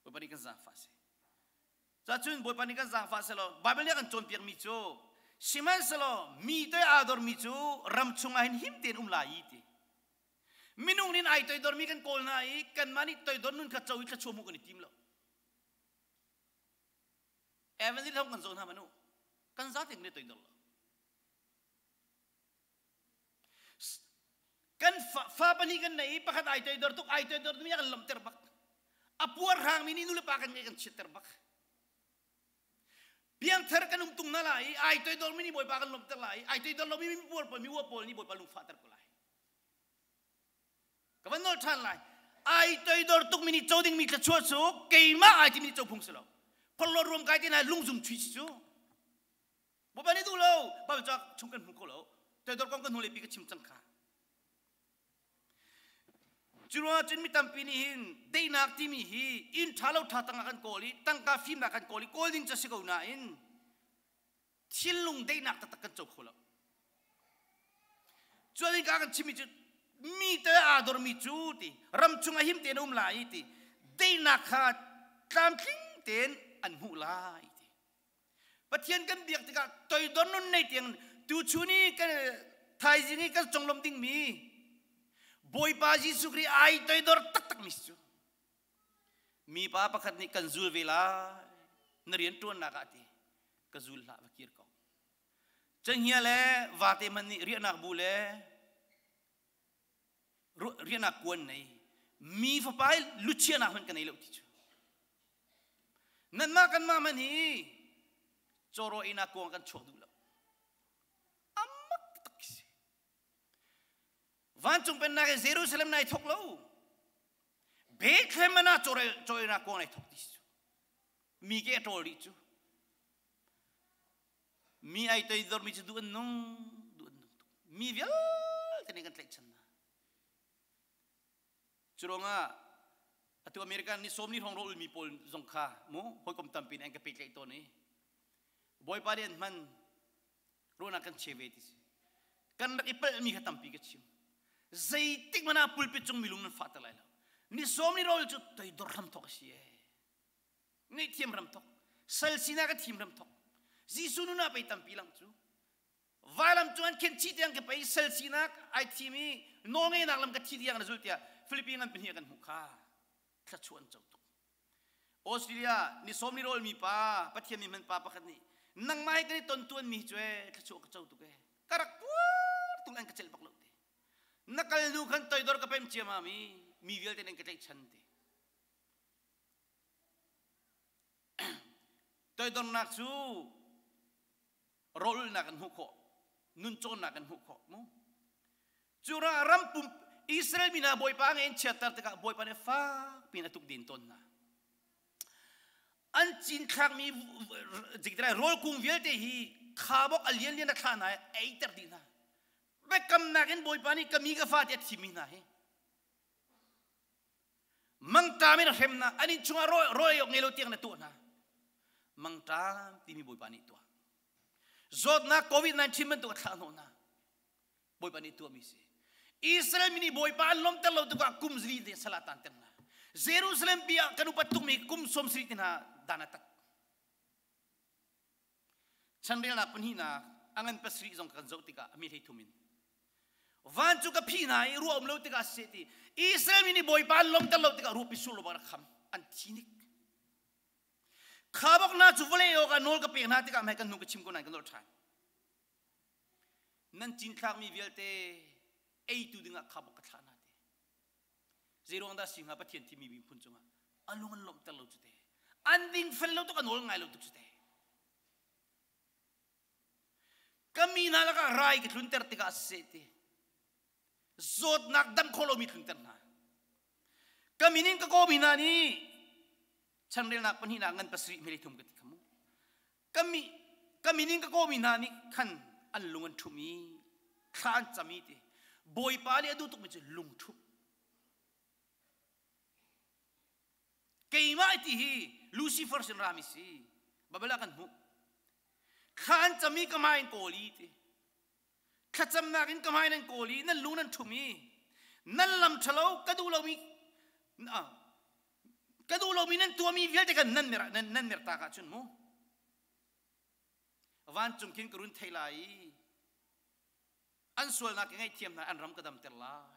A: Bawipa nih kan zaangfah seh. Cacun Bawipa nih kan zaangfah selaw Baibal nih a kan cawnpiakmi cu sihmanhsehlaw mi toi aa dormi cu ram chungah hin him tein um lai i ti. Minung nih ai toidormi kan kawl hna i kanmah nih toidor nun kha co i thluachuah hmuh kan i tim lo. Evangelist hong kan zoh hna manu kan zate kan i toidor lo. Kan fa, fa pahnih kan nei i pakhat ai toidor tuk ai toidor mi a kan lawmhter bak. A puar hrangmi nih nulepa kan ngeih kan chiatter bak. Piangthar kan um tung na lai i ai toidor mi nih Bawipa kan lawmhter lai i ai toidor lomi mi puar pawl mi ua pawl nih Bawipa lungfahter ko lai. Ka van nol ṭhan lai. Ai toidor tukmi nih co dingmi thluachuah cu keimah ai timi nih co phung si lo. Phorhlawt ruam kai te hna lungzum chui si cu. Bawipa nih duh lo. Bawipa cu chung kan hmu kho lo. Toidor kong kan hnulei pi ka chim cang kha. Cu ruangah cun mi tampi nih hin daihnak timi hi inn ṭha lo ṭha tangah kan kawl i tangka fimnak kan kawl i kawl ding cu a si ko nain thinlung daihnak taktak kan co kho lo. Cuan in ka kan chimmi cu mi te aa dormi cu ti ram chung a him tein a um lai ti daihnak kha tlamtling tein an hmuh lai ti. Pathian kan biak tikah toidor nun nei tiang tuchun i kan thaizing i kan conglawmh dingmi Bawipa Jesuh Khrih ai toidor taktak mi cu mipa pakhat nih kan zul ve lai na rian ṭuannak ah ti ka zul hlah va kir ko cenghngia le vate hmanh nih riahnak bu le riahnak kuan nei mi fapa i luchiahnak hmanh ka nei lo ti cu nanmah kanmah man hi cawraw einak kuang kan chuak duh lo amak tak si vancung pennak in Jerusalem nai thok lo Bethlehem ah cawraw kuang nai thok ti cu mi ke a ṭawl rih cu Mi ai toidormi cu duh an nung, duh an nung tuk. Mi vialte nih kan tlaihchan hna. Cu ruangah atu American nih sawmli hrawng rawlmi pawl zong kha mu hawikom tampi nih an ka pehtlaih tawn i Bawipa nih an hman ruahnak kan che ve ti si. Kan rak i palhmi kha tampi ka chim. Zeitik hmanh ah pulpit cung mi lung nan fahter lai lo. Ni sawmli rawl cu toidor hram thawk a si ee. Ngaihthiam ram thok. Sal sinak a thim ram thok. Jesuh nun ah pei tampi lang cu. Vailam cu an khen chih tiang ka pei sal sinak ai thim i nawlngeihnak lam ka thi tiang na zul tiah Philippines an pahnih kan hmuh kha thluachuah an co tuk. Australia ni sawm ni rawl mi pa Pathian mi hman pa pakhat nih nangmah he kan i ton tuan mi cu ee thluachuah ka co tuk ee ka rak puar tung an ka celh bak lo te na kal nu khan toidor ka pem ciamam i mi vialte nan ka tlaihchan te Toidornak cu rawlulnak an hmuh khawh, nun cawnnak an hmuh khawh mu. Cu ram pum Israel mi hna Bawipa nge in chiatter tikah Bawipa nih fak piin a tuk din tawn hna. An cinthlakmi rawl kung vialte hi khabok a lianlian a thla hna i eiter dih hna. Biakamnak in Bawipa nih ka mi ka fa tiah a thimmi hna hi Mangṭam in a hrem hna, an inn chungah rawl awk ngei lo tiang na tuah hna. Mangṭam timi Bawipa nih tuah. Zawtnak COVID-19 bantuk a thlah hnawh hna. Bawipa nih tuahmi si. Israel mi nih Bawipa an lawmter lo tikah kum zali te sal ah taanter hna. Jerusalem pi ah kan upat tukmi kum 70 te hna dan a tat. Chanrelnak pahnihnak a ngan pasarih zong kan zoh tikah a mi hlei thum in van cu ka phih hna i ruah um lo tikah seh ti Israel mi nih Bawipa an lawmter lo tikah ruahpi sur lo bak rak kham an thi nik kha bak hna cu vawlei awk ah nawl ka pek hna tikah hmai kan hnu ka chim ko nain ka nolh ṭhan nan cinthlakmi vialte eitu dingah kha bak ka thlah hna te Zeiruang dah si hnga Pathian thimi miphun cungah a lung an lawmhter lo cu te. An dingfel lo tuk a nawl ngai lo tuk cu te. Ka mi hna lakah rai ka tlunter tikah seh ti. Zawtnak dam kho lomi tlunter hna. Ka min in ka kawmi hna nih chanrelnak pahnihnak ngan pasarih hmeli thum ka ti kha mu. Ka mi ka min in ka kawmi hna nih khan an lung an ṭhum i thla an cam i ti Bawipa nih a duh tukmi cu lungṭhumh. Keimah ti hi Lucifer sin rami si. Babel ah kan hmuh. Thla an cam i ka hmai in kawl i ti. Thlacamnak in ka hmai nan kawl i nan lung nan ṭhum i nan lam ṭhalo ka duh lomi ka duh lomi nan tuahmi vialte kan nan mer nan, nan mertak ahcun mu vancung khin ka run thei lai i an sualnak ka ngaihthiam hna an ram ka damter lai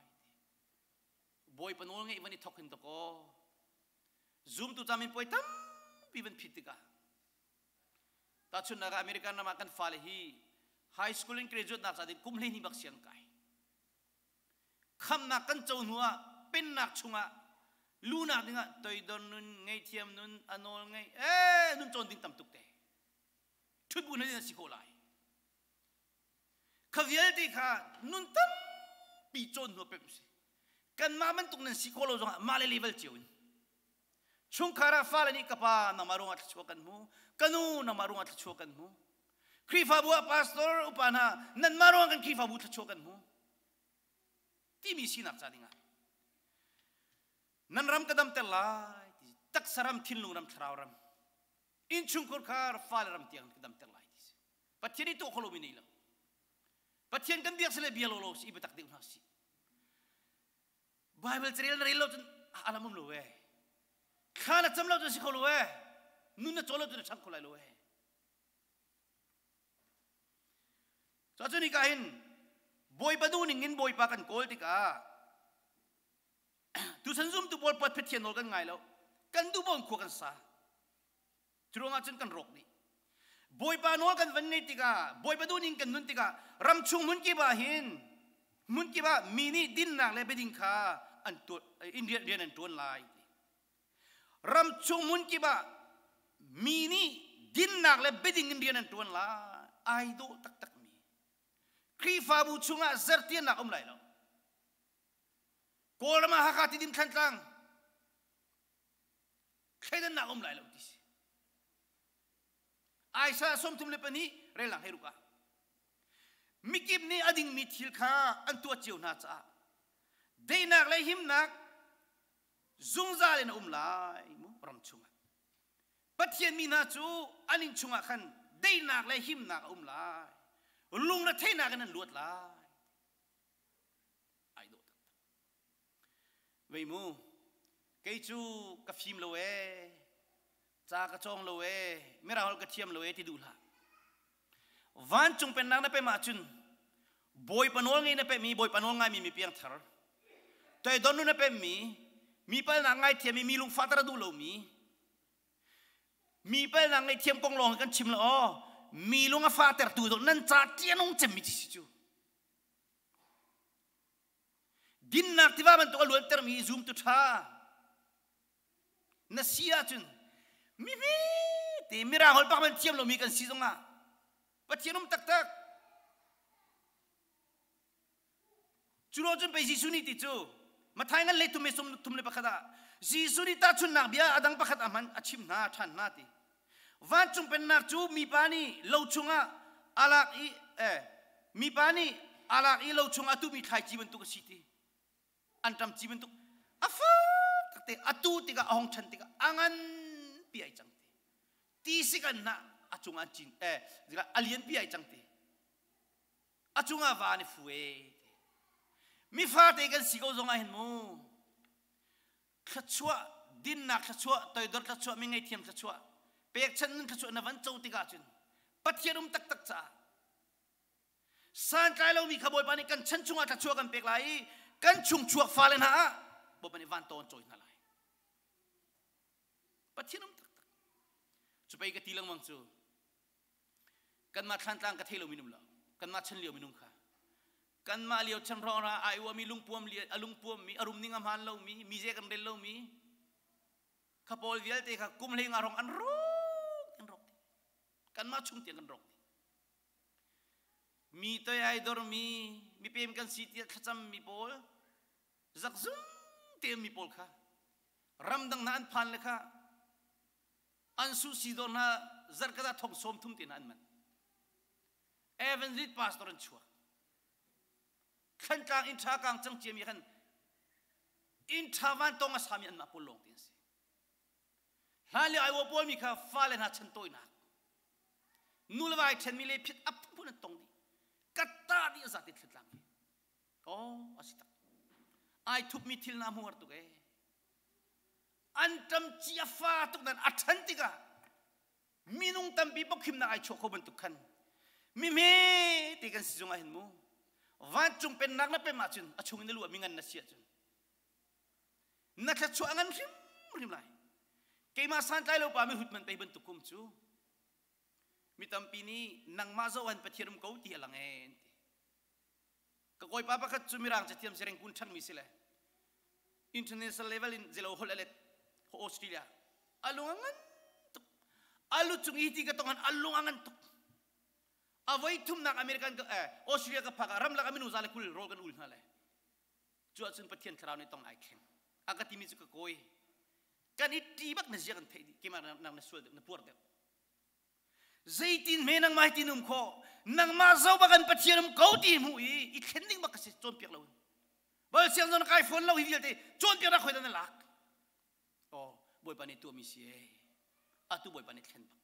A: Bawipa nawl ngeih van i thok hin dakaw zumtu camin puai tampi van phit tikah tahchunhnak ah American ram ah kan fale hi high school in graduate nak ca ding kum 12 bak siang kai Khamnak kan co hnu ah pennak chungah lunak dingah toidor nun, ngaihthiam nun, a nawl ngeih, ee nun cawn ding tam tuk te. Ṭhut bu na si khawh lai. Kha vialte kha nun tampi cawn hnu pek si. Kanmah bantuk nan si khawh lo zongah mah le level cio in chungkhar ah fale nih ka pa nangmah ruangah thluachuah kan hmu, ka nu nangmah ruangah thluachuah kan hmu. Khrihfabu ah pastor upa hna nanmah ruangah kan Khrihfabu thluachuah kan hmu timi sinak ca dingah nan ram ka damter lai ti taksa ram thinlung ram thlarau ram innchungkhar khar fale ram tiang ka damter lai ti si Pathian i tuah kho lomi nei lo Pathian kan biak sile bia lo lo si i biatak deuh hna si Bible carel na rel lo cun alam um lo e thla na cam lo cun si kho lo e nun na cawl lo cun na chang kho lai lo e Cun hika hin Bawipa duh ning in Bawipa kan kawl tikah tuchan zumtu pawl pat Pathian nawl kan ngai lo. Kan duh bawm khua kan sa. Curuangah cun kan rawk dih. Bawipa nawl kan van ngaih tikah Bawipa duh ning kan nun tikah ram chung hmun kip ah hin hmun kip ah mi nih dinnak le biading kha an tuan in rian an tuan lai. Ram chung hmun kip ah mi nih dinnak le biading in rian an ṭuan lai. Ai dawh taktakmi. Khrihfabu chungah zertiannak um lai lo. Kawlram ah Hakha Tidim Thlantlang thleidannak um lai lo ti si. Isaiah 34 relnak hei ruk ah mikip nih a dingmi thil kha an tuah cio hna caah daihnak le himnak zungzal in a um lai mu ram chungah Pathian mi hna cu an inn chungah khan daihnak le himnak a um lai lungretheihnak in an luat lai ai dawh taktak vei mu kei cu ka fim lo ee ca ka cawng lo ee mirang holh ka thiam lo ee ti duh hlah Vancung pennak na pem ahcun Bawipa nawl ngei na pemmi Bawipa nawl ngaimi mi piangthar toidor nu na pemmi mi palnak ngaithiammi mi lungfahter a duh lomi mi palnak ngaihthiam kong lawng kan chim lo aw mi lung a fahtertu dawh nan ca ṭianung cemmi ci si cu dinnak tiva bantuk a luantermi zumtu ṭha na si ahcun mi te mirang holh bak man thiam lomi kan si zongah Pathian um taktak cu lo cun pei Jesuh nih ti cu Mathai ngan lei thum me sum thum le pakhat ah Jesuh nih tahchunhnak bia a dang pakhat a hman a chim hna ṭhan hna ti vancung pennak cu mipa nih lo chungah alak i eh mipa nih alak i lo chungah tuhmi thlaici bantuk a si ti Anṭam ci bantuk a fak takte atu tikah a hong ṭhan tikah a ngan pi ai cang ti ti sik an hnah a cungah an cin eh a lian pi ai cang ti a cungah va an i fu e ti mi fate kan si ko zong ah hin mu thluachuah dinnak thluachuah toidor thluachuah mi ngaihthiam thluachuah pekchanh nun thluachuah na van co tikah cun Pathian um taktak caah Santlai lomi kha Bawipa nih kan chan chungah thluachuah kan pek lai i kan chung chuak fale hna ah Bawipa nih van tawn cawi hna lai. Pathian um taktak. Cu pei ka ti lengmang cu kanmah thlantlang ka thei lo minung lo kanmah chan lio minung kha kanmah lio chan hrawng ra ai uami lungpuam a lungpuam mi a rum ning a hmaan lomi mi ze kan rel lomi kha pawl vialte kha kum hlei nga rong an rawk an rawk kanmah chung tiang kan rawk Mi toi ai dormi, mipem kan si tiah thlacammi pawl, zakzum te mi pawl kha ramdang hna an phan le kha an su si dawr hna zarkata thong sawm thum te hna an man. Evangelist pastor an chuak. Thlantlang inn tha kang cang ciami khan inn tha van tong a sami anmah pawl lawng te an si. Hlan lio ai pawl mi kha fale hna chan tawinak nu le vai ṭhenmi le phit a phun an tong dih katta dih a zat i thlitlang hi oh a si tak ai thupmi thil na hmuar tuk e an ṭam ci a fa tuk nan a ṭhan tikah minung tampi pokhimnak ai chuak kho bantuk khan mi hme te kan si zungah hin mu vancung pennak na pem ahcun a chung in na lu ah mi ngan na si ahcun na thluachuah a ngan hrimhrim lai keimah santlai lo pa mi hut man pei bantuk kum cu mi tampi nih nangmah zoh an pathian um ko ti a lang e an ti ka kawipa pakhat cu mirang cathiam sereng kun ṭhangmi si le international level in zelo holh alet Australia alung a ngan tuk alu cung i ti ka tong an alung a ngan tuk a voi thumnak American ka eh, Australia ka phak ah ramlak ah minung za le 20 rawl kan ul hna le. Cu ahcun Pathian thlarau nih tong ai thleng. A ka timi cu ka kawi. Kan i ṭi bak na zia kan theih dih. Keimah nang na sual deuh, na puar deuh. Zeitin hme nangmah hi tin um khawh? Nangmah zo bak an Pathian um ko ti hmuh i i thlen ding bak ka si cawnpiak lo. Bal siang zon kai phone lo hi vialte cawnpiak rak khoi na lak. Oh, Bawipa nih tuahmi si e. Atu Bawipa nih thlen bak.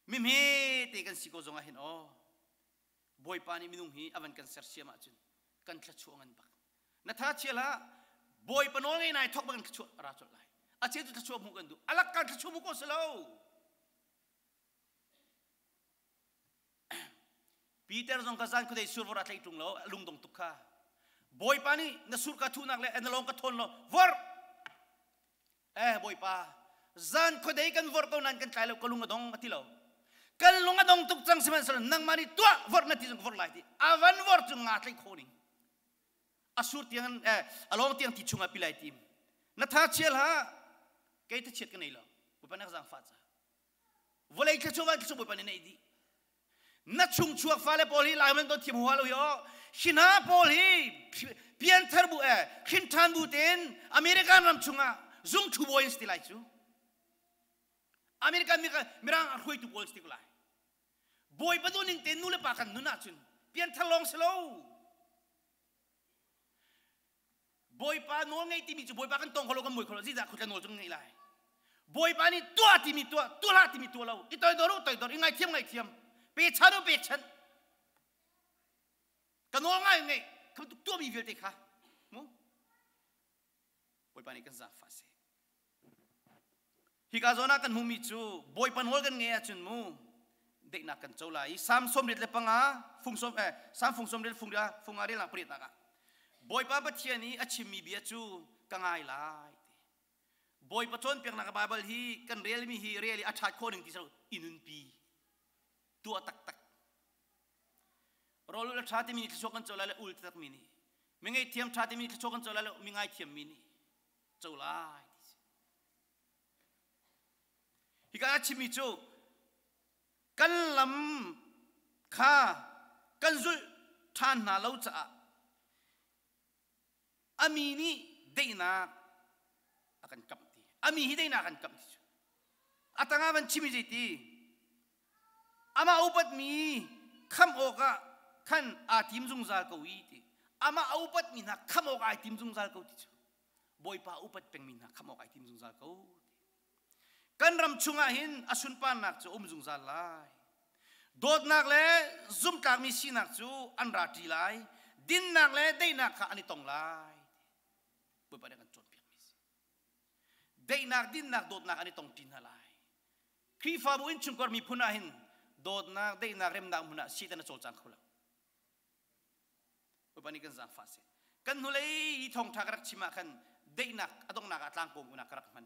A: Mi hme te kan si ko zong ah hin oh Bawipa nih minung hi a van kan sersiam ahcun kan thluachuah ngan bak. Na tha chia hlah Bawipa nawl ngei nai thok bak in thluachuah a ra colh lai. A cheu cu thluachuah hmuh kan duh. Alak kan thluachuah hmuh ko si lo. Peter zong kha zan khuadei sur vor a tlaih ṭung lo, a lungdong tuk kha. Bawipa nih na sur ka thuhnak le na lawng ka thawn lo, vor! Eh Bawipa, zan khuadei kan vorh ko nain kan tlai lo, ka lung a dong a ti lo. Kan lung a dong tuk cang sihmanhsehlaw nangmah nih tuah vorh na ti zong ka vorh lai ti. A van vor cu nga tlaih khawh ning. A sur tiang eh a lawng tiang ti chungah pi lai tim. Na tha chia hlah, kei thachiat ka nei lo. Bawipa nih a ka zaangfah caah. Vawlei thluachuah van thluachuah Bawipa nih neih dih. Na chungchuak fale pawl hi lai man ton thiam hua lo hi o. Hi hna pawl hi pianthar bu eh hrin ṭhan bu tein American ram chungah zung thu bawi an si ti lai cu. American mirang a hruaitu pawl si ti ko lai. Bawipa duh ning tein nu le pa kan nun ahcun pianthar lawng si lo. Bawipa nawl ngei timi cu Bawipa kan tong kho lo kan mui kho lo zeicah khutla nawl cu kan ngeih lai Bawipa nih tuah timi tuah tuah hlah timi tuah lo i toidor u toidor i ngaithiam ngaithiam pechan u pechan ka nawl ngai ngeih kha bantuk tuahmi vialte kha mu Bawipa nih kan zaangfah seh Hika zawn ah kan hmuhmi cu Bawipa nawl kan ngeih ahcun mu daihnak kan co lai i Salm 75 fung sawm eh Salm fung sawm riat fung ria fung nga rial pariat nak ah Bawipa Pathian i a chimmi bia cu ka ngai lai ti. Bawipa cawnpiaknak Bible hi kan relmi hi rel i a ṭhat khawh ning ti i nunpi tuah taktak. Rawl ul a ṭha timi nih thluachuah kan co lai le ul takmi nih mi ngaihthiam ṭha timi nih thluachuah kan co lai le mi ngaithiammi nih co lai ti si. Hika a chimmi cu kan lam kha kan zulh ṭhan hna lo caah a mi nih daihnak a kan kamh ti. A mi hi daihnak a kan kamh ti cu. A tangah van chimi zeiti? Amah upatmi khamh awkah khan aa tim zungzal ko i ti. Amah a upatmi hna khamh awk ai tim zungzal ko ti cu. Bawipa upat pengmi hna khamh awk ai tim zungzal ko ti. Kan ram chungah hin a sunparnak cu um zungzal lai. Dawtnak le zumtlakmi sinak cu an ra ṭi lai. Dinnak le daihnak kha an i tong lai. Bawipa nih a kan cawnpiakmi a si. Daihnak, dinnak, dawtnak an i tong ṭi hna lai. Khrihfabu innchungkhar miphun ah hin dawtnak, daihnak, remnak hmun ah Satan a cawlcang kho lo. Bawipa nih kan zaangfah seh. Kan hnulei i thawngṭha ka rak chim ah khan daihnak a donghnak ah tlangkawm unah ka rak hman.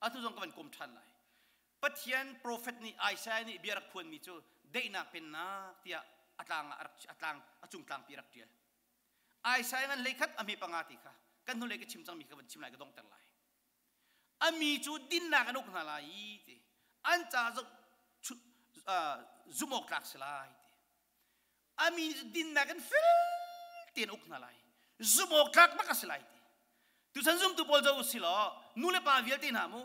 A: Atu zong ka van kawm ṭhan lai. Pathian profet nih Isaiah nih bia rak phuanmi cu daihnak pennak tiah a tlang ah a rak a tlang a cung tlangpi rak ṭial. Isaiah ngan hleikhat a hme panga ti kha kan hnulei ka chim cangmi kha van chim lai ka donghter lai. A mi cu dinnak an uk hna lai i ti an ca zoh zumh awk tlak si lai ti. A mi dinnak in fel tein uk hna lai. Zumh awk tlak bak a si lai ti. Tuchan zumtu pawl zo si law nu le pa vialte hna mu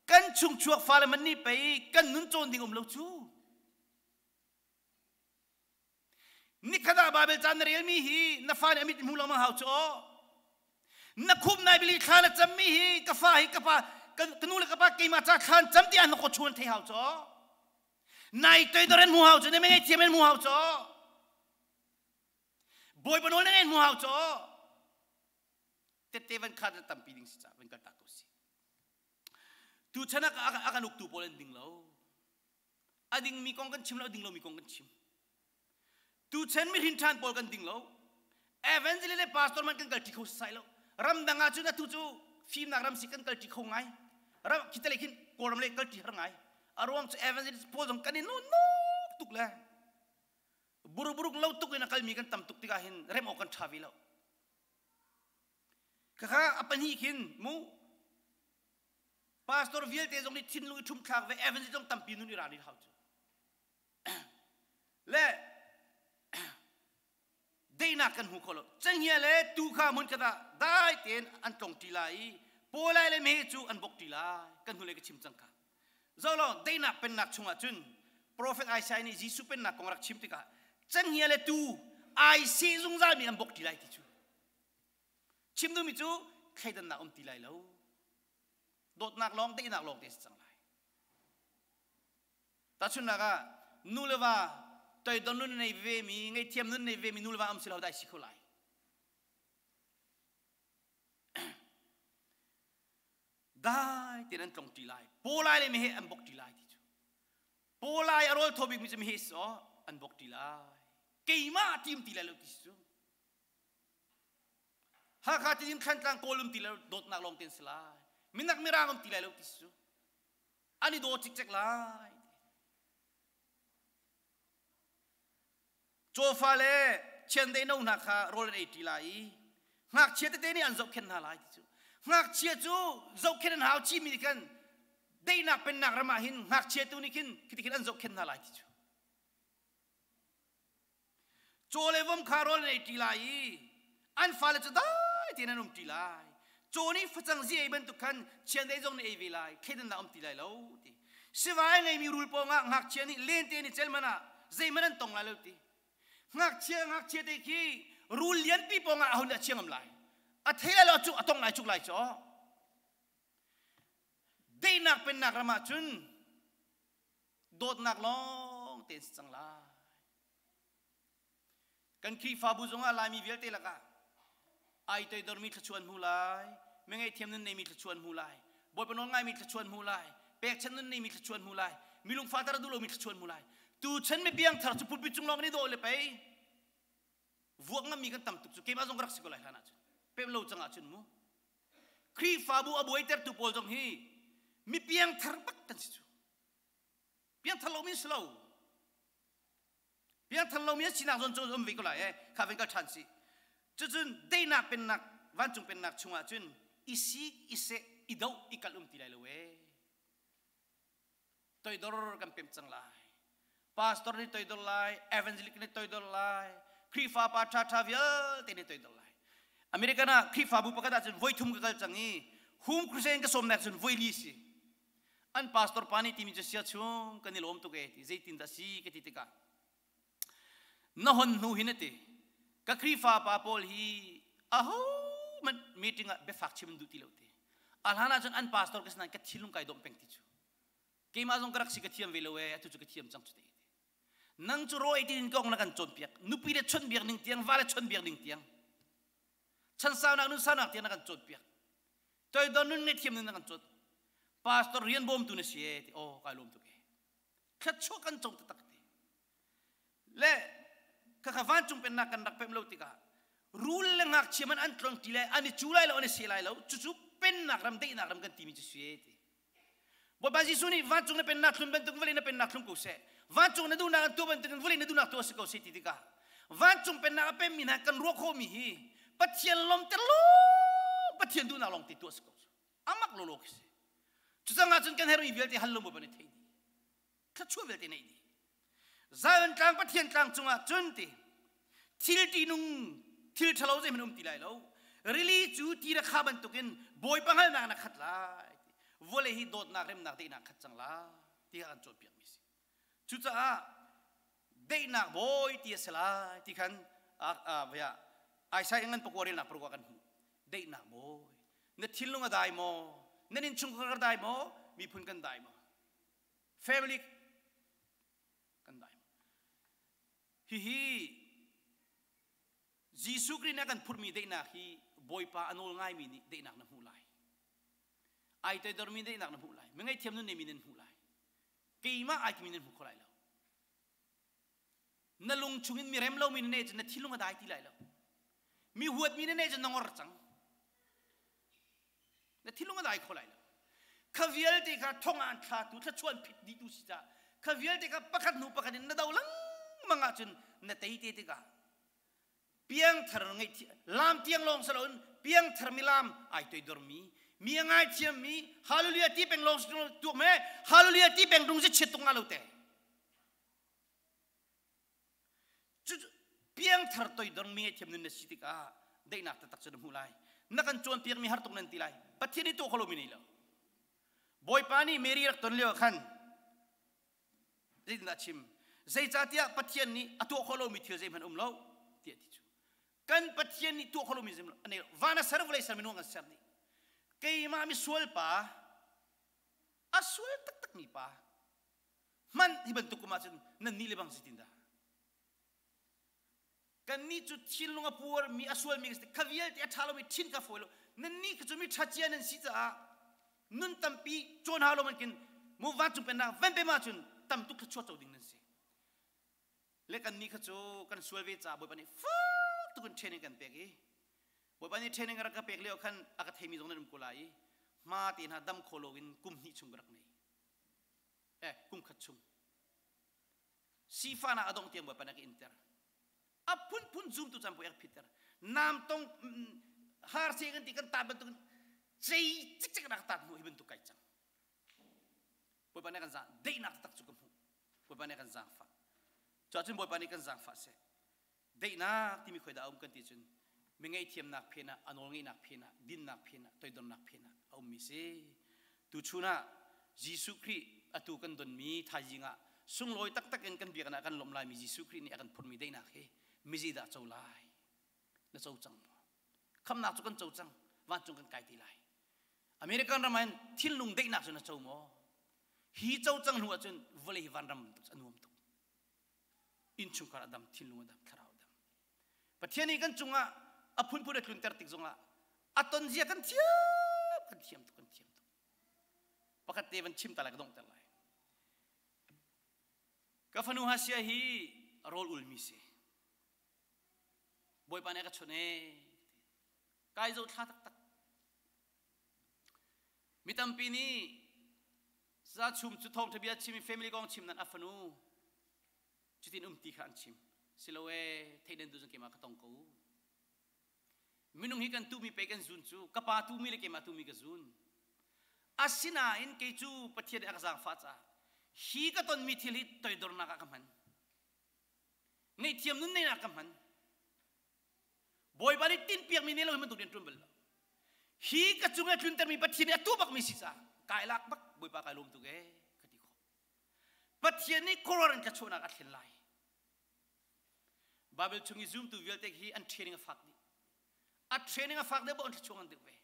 A: kan chungchuak fale man nih pei kan nun cawn ding um lo cu. Nikhat ah Baibal ca na relmi hi na fa nih a mit hmu lengmang hau cu aw. Na khup nai bili thla na cammi hi ka fa hi ka pa ka nu le ka pa keimah ca thla an cam ti ah na kaw chuan thei hau cu aw. Nai toidor in hmu hau cu na mei thiam in hmu hau cu aw. Bawipa nawl na ngei hmu hau cu aw. Tette van khat na tampi ding si ca van kal tak ko si. Tuchan ah a kan uktu pawl an ding lo. A dingmi kong kan chim lo, a ding lomi kong kan chim. Tuchan mi hrin pawl kan ding lo. Evangelist le pastor man kan kalṭi kho sai lo. Ramdang ah cun atu cu fimnak ram si kan kalṭi kho ngai. Ram khitale khin Kawlram le kalṭi har ngai. A ruang cu evangelist pawl zong kan i nuk tuk le buruk lo tuk in a kalmi kan tam tuk tikah hin rem awk kan ṭha ve lo. Khakha a pahnih khin mu Pastor vialte zong nih thinlung i ṭhumthlak ve evangelist zong tampi nun i ral hau cu. Le daihnak. Daihnak kan hmu kho lo. Cenghngia le tuu kha hmunkhat ah dai tein an tlong ṭi lai i pawlai le meheh cu an bok ṭi lai. Kan hnulei ka chim cang kha. Zolo daihnak pennak chungah cun Profet Isaiah nih Jesuh pennak kong rak chim tikah cenghngia le tuu ai seh zungzalmi an bok ṭi lai ti cu. Chim duhmi cu thleidannak um ti lai lo. Dawtnak lawng, daihnak lawng te si cang lai. Tahchunhnak ah nu le va toidor nun nei ve mi, ngaihthiam nun nei ve mi nu le va um si lo dai si kho lai. Dai tein an tlong ṭi lai. Pawlai le meheh an bok ṭi lai ti cu. Pawlai a rawl thaw bikmi cu meheh si aw an bok ṭi lai. Keimah tim ti lai lo ti si cu. Hakha Tidin Thlantlang Kawl um ti lai lo dawtnak lawng tein si lai. Minak Mirang um ti lai lo ti si cu. An i daw cikcek lai. Cawfa le chiandeih no hna kha rawl an ei ṭi lai i ngakchia tete nih an zohkhenh hna lai ti cu. Ngakchia cu zohkhenh an hau chihmi nih khan daihnak pennak ram ah hin ngakchia tu nih khin khiti khin an zohkhenh hna lai ti cu. Caw le vom kha rawl an ei ṭi lai i an fale cu dai tein an um ṭi lai. Caw nih facang zi ei bantuk khan chiandeih zong nih ei ve lai, thleidannak um ti lai lo ti. Sivai a ngeimi rul pawngah ngakchia nih lente an i cel hmanh ah zeihmanh an tong lai lo ti. Ngakchia ngakchia te khi rul lianpi pawngah aho nih a chia ngam lai. A thei lai lo cu a tong lai cuk lai caw. Daihnak pennak ram ah cun dawtnak lawng tein si cang lai. Kan Khrihfabu zongah Laimi vialte lakah ai toidormi thluachuah hmu lai, mi ngaihthiam nun neimi thluachuah hmu lai, Bawipa nawl ngaimi thluachuah hmu lai, pekchanh nun neimi thluachuah hmu lai, mi lungfahter a duh lomi thluachuah hmu lai. Tuchan mi piangthar cu pulpit cung lawng in i dawh le pei vuak ngammi kan tam tuk cu keimah zong ka rak si ko lai hlan ahcun pem lo cang ahcun mu Khrihfabu a buaitertu pawl zong hi mi piangthar bak kan si cu piangthar lomi si lo Piangthar lomi an sinak zawn cu um ve ko lai e kha vin kal ṭhan si. Cucun daihnak pennak vancung pennak chungah cun i sik i seh i doh i kal um ti lai lo e. Toidor kan pem cang lai. Pastor nih toidor lai, evangelic nih toidor lai, Khrihfa pa ṭhaṭha vialte nih toidor lai. American ah Khrihfabu pakhat ah cun voi thum ka kal cang i Home Crusade ka sawmnak cun voi li si. An pastor pa nih timi cu sia chung kan i lawm tuk e ti zeitin dah si ka ti tikah na hon hnu hin a ti ka Khrihfa pa pawl hi aho hmanh meeting ah biafak chim duh ti lo ti a hlan ah cun an pastor ka sinain ka thinlung kai dawm peng ti cu keimah zong ka rak si ka thiam ve lo e atu cu ka thiam cang cu te nang cu raw ei tin kong na kan cawnpiak nupi le chawnhbiak ning tiang va le chawnhbiak ning tiang chan saunak nun saunak tiang na kan cawnpiak toidor nun ngaihthiam nun na kan cawn pastor rian bawmtu na si e ti oh kai lawm tuk e thluachuah kan co taktak ti le khakha vancung pennak kan rak pem lo tikah rul le ngakchia man an tlong ti lai an i cu lai lo an i se lai lo cucu pennak ram daihnak ram kan timi cu si e ti Bawipa Jesuh nih vancung na pennak thlun bantuk vawlei na pennak thlung ko seh. Vancung na duhnak an tuah bantukin vawlei na duhnak tuah si ko seh ti tikah vancung pennak a pemmi hna kan ruah khawhmi hi Pathian lawmter lawng Pathian duhnak lawng te tuah si ko. Amak lawlaw khi si. Cucang ahcun kan herhmi vialte hal lo Bawipa nih thei dih. Thluachuah vialte neih dih. Zion tlang Pathian tlang cungah cun ti thil ṭihnung thil ṭhalo zeihmanh um ti lai lo. Rili cu ti le kha bantukin Bawipa hngalhnak na khat lai. Vawlei hi dawtnak remnak daihnak khat cang lai tiah an cawnpiakmi si. Cucaah daihnak bawi ti a si lai ti khan Isaiah ngan pakua relnak paruk ah kan hmuh. Daihnak bawi. Na thinlung a dai maw? Nan innchungkhar dai maw? Miphun kan dai maw? Family kan dai maw? Hihi Jesuh Khrih nih a kan phurhmi daihnak hi Bawipa a nawl ngaimi nih daihnak na hmuh lai. Ai toidormi daihnak na hmuh lai. Mi ngaihthiam nun neimi nan hmuh lai. Keimah ai timi nan hmu kho lai lo. Na lung chungin mi rem lomi na neih cun na thinlung a dai ti lai lo. Mi huatmi na neih cun na ngor cang. Na thinlung a dai kho lai lo. Kha vialte kha thong ah an thlatu thluachuah an phit dihtu si caah kha vialte kha pakhat hnu pakhat in na do lengmang ahcun na tei te tikah piangthar ngeih lam tiang lawng si loin piangthar mi lam ai toidormi mi a ngaithiammi hallelujah ti peng lawng tuak me hallelujah ti peng rung si chiat tung nga lo te. Piangthar toidor mi ngaihthiam nun na si tikah daihnak taktak cu na hmuh lai. Na kan cawnpiak mi har tuk nan ti lai. Pathian nih tuah kho lomi nei lo. Bawipa nih Mary rak ton lio ah khan zeitindah a chim? Zeicahtiah Pathian nih a tuah khawh lomi thil zeihmanh um lo tiah ti cu. Kan Pathian nih tuah khawh lomi zeihmanh a nei lo. Van a ser vawlei ser minung an ser dih. Keimah misual pa a sual taktak mi pa hmanh hi bantuk kum ahcun nan nih le bang zeitindah kannih cu thinlung a puarmi a sualmi kan si kha vialte a ṭha lomi thin ka fawi lo nannih kha cu mi ṭha cia nan si caah nun tampi cawn hau lo man mu vancung pennak van pe ma cun tam tuk thluachuah co ding nan si le kannih kha cu kan sual ve caah Bawipa nih fak tuk in training kan pek i Bawipa nih training a rak ka pek lio khan a ka theimi zong nan um ko lai i hma te hna dam kho lo in kum hnih chung ka rak nei eh kum khat chung sifahnak a dongh tiang Bawipa nih a ka inter a phunphun zumtu caan puai a ka phitter nam tong har se kan ti kan ta bantuk cei cikcek rak tat hnu hi bantuk kai cang Bawipa nih kan zang daihnak tak cu ka hmuh Bawipa nih kan zaangfah cuahcun Bawipa nih kan zaangfah seh Daihnak timi khoi dah a um kan ti cun mi ngaihthiamnak phen ah, a nawlngeihnak phen ah, dinnak phen ah, toidornak phen ah a ummi si. Tuchun ah Jesuh Khrih atu kan donmi thaizing ah sunglawi taktak in kan biakinn ah kan lawmh laimi Jesuh Khrih nih a kan phurmi daihnak hi mizi dah co lai? Na co cang maw? Khamnak cu kan co cang, vancung kan kai ti lai. American ram ah hin thinlung daihnak cu na co maw? Hi co cang hnu ahcun vawlei hi vanram bantuk a nuam tuk. Innchungkhar a dam, thinlung a dam, thlarau a dam. Pathian nih kan cungah a phunphun a tlunter tik zongah a ton zia kan thiam, kan thiam tuk, kan thiam tuk. Pakhat te van chim ta lai ka donghter lai. Ka fanu Hasia hi rawl ulmi si. Bawipa nih a ka chawnh ee. Kai zo thla taktak. Mi tampi nih Za Chum cu thawngṭha bia chim i family kong chim nan a fanu cutin um ti kha an chim. Silo ee theih den tu zong keimah ka tong ko. Minung hi kan tuhmi pei kan zun cu ka pa tuhmi le keimah tuhmi ka zun. Asinain kei cu Pathian nih a ka zaangfah caah hi ka tonmi thil hi toidornak ah ka hman. Ngaihthiam nun neinak ka hman. Bawipa nih tinhpiakmi ne lo hi bantuk rian ṭuan bal lo. Hi ka cung i a tluntermi Pathian nih a tuah bakmi si caah kai lak bak Bawipa kai lawm tuk ee ka ti khawh. Pathian nih khuaruahar in thluachuahnak a thlen lai. Bible chung i zumtu vialte hi an training a fak dih. A training a fak deuh an thluachuah ngan deuh ve.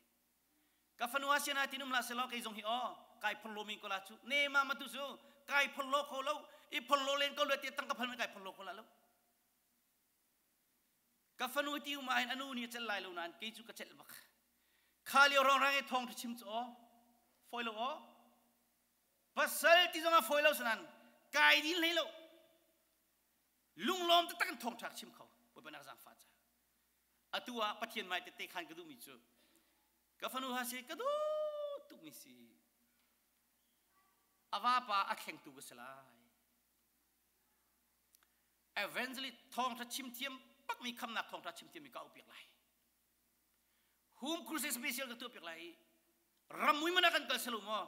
A: Ka fanu asiana tin um la selaw kei zong hi aw kai phorlo mi ko la cu ne ma ma tu cu kai phorlo kho lo i phorlo len ko lo te tang ka phal kai phorlo ko la lo Ka fanu ti um ahhin a nu nih a celh lai lo nain kei cu ka celh bak. Kha lio rongrang i thawng chim cu aw fawi lo aw. Pasal ti zong ah fawi lo sanan kai dil hlei lo. Lunglawm taktak in thawngṭha chim kho. Bawipa nak zaangfah ca. Atu ah Pathian mai tette khan ka duhmi cu ka fanu ha si ka duh tukmi si. A vapa a thlengtu ka si lai. Evangelist thawngtha chimthiam bakmi khamnak thawngtha chimthiam mi ka auh piak lai. Home crusade special ka tuah piak lai i ramui mana kan kal selo maw?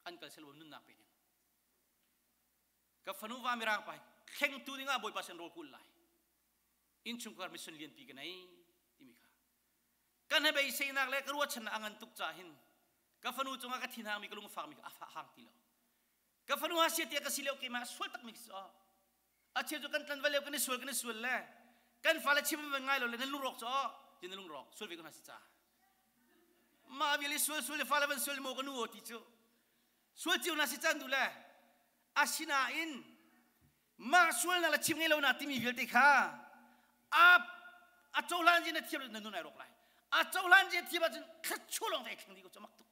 A: An kal selo nunnak pe ding. Ka fanu va mirang pa thlengtu dingah Bawipa sin rawl kul lai. Innchungkhar mission lianpi ka nei timi kha. Kan he beiseinak le ka ruahchannak a ngan tuk ca hin ka fanu cungah ka thinhangmi ka lungfakmi kha a hang ti lo. Ka fanu ha sia tiah ka si lio keimah sual takmi ka si aw. A cheu cu kan tlanval lio kan i sual kan i sual le kan fale chim van ngai lo le nan lungrawk cu aw ti na lungrawk sual ve ko hna si ca. Mah vial i sual sual le fale van sual maw ka nu aw ti cu sual cio na si caan duh le asinain mah sualnak le chim ngei lo na timi vialte kha a a cohlan zia na thiam na nun ai rawk lai a cohlan zia thiam ahcun thluachuah lawng te ai thleng dih ko cu mak tuk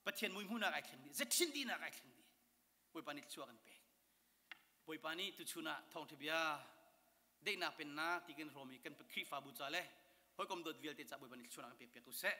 A: Pathian mui hmuhnak ai thleng dih zethin dihnak ai thleng dih Bawipa nih thluachuah kan pek Bawipa nih tuchun ah thawngṭha bia daihnak pennak ti kan hrawm i kan Khrihfabu ca le hawikom dawt vialte ca Bawipa nih thluachuahnak kan pek piak ko seh.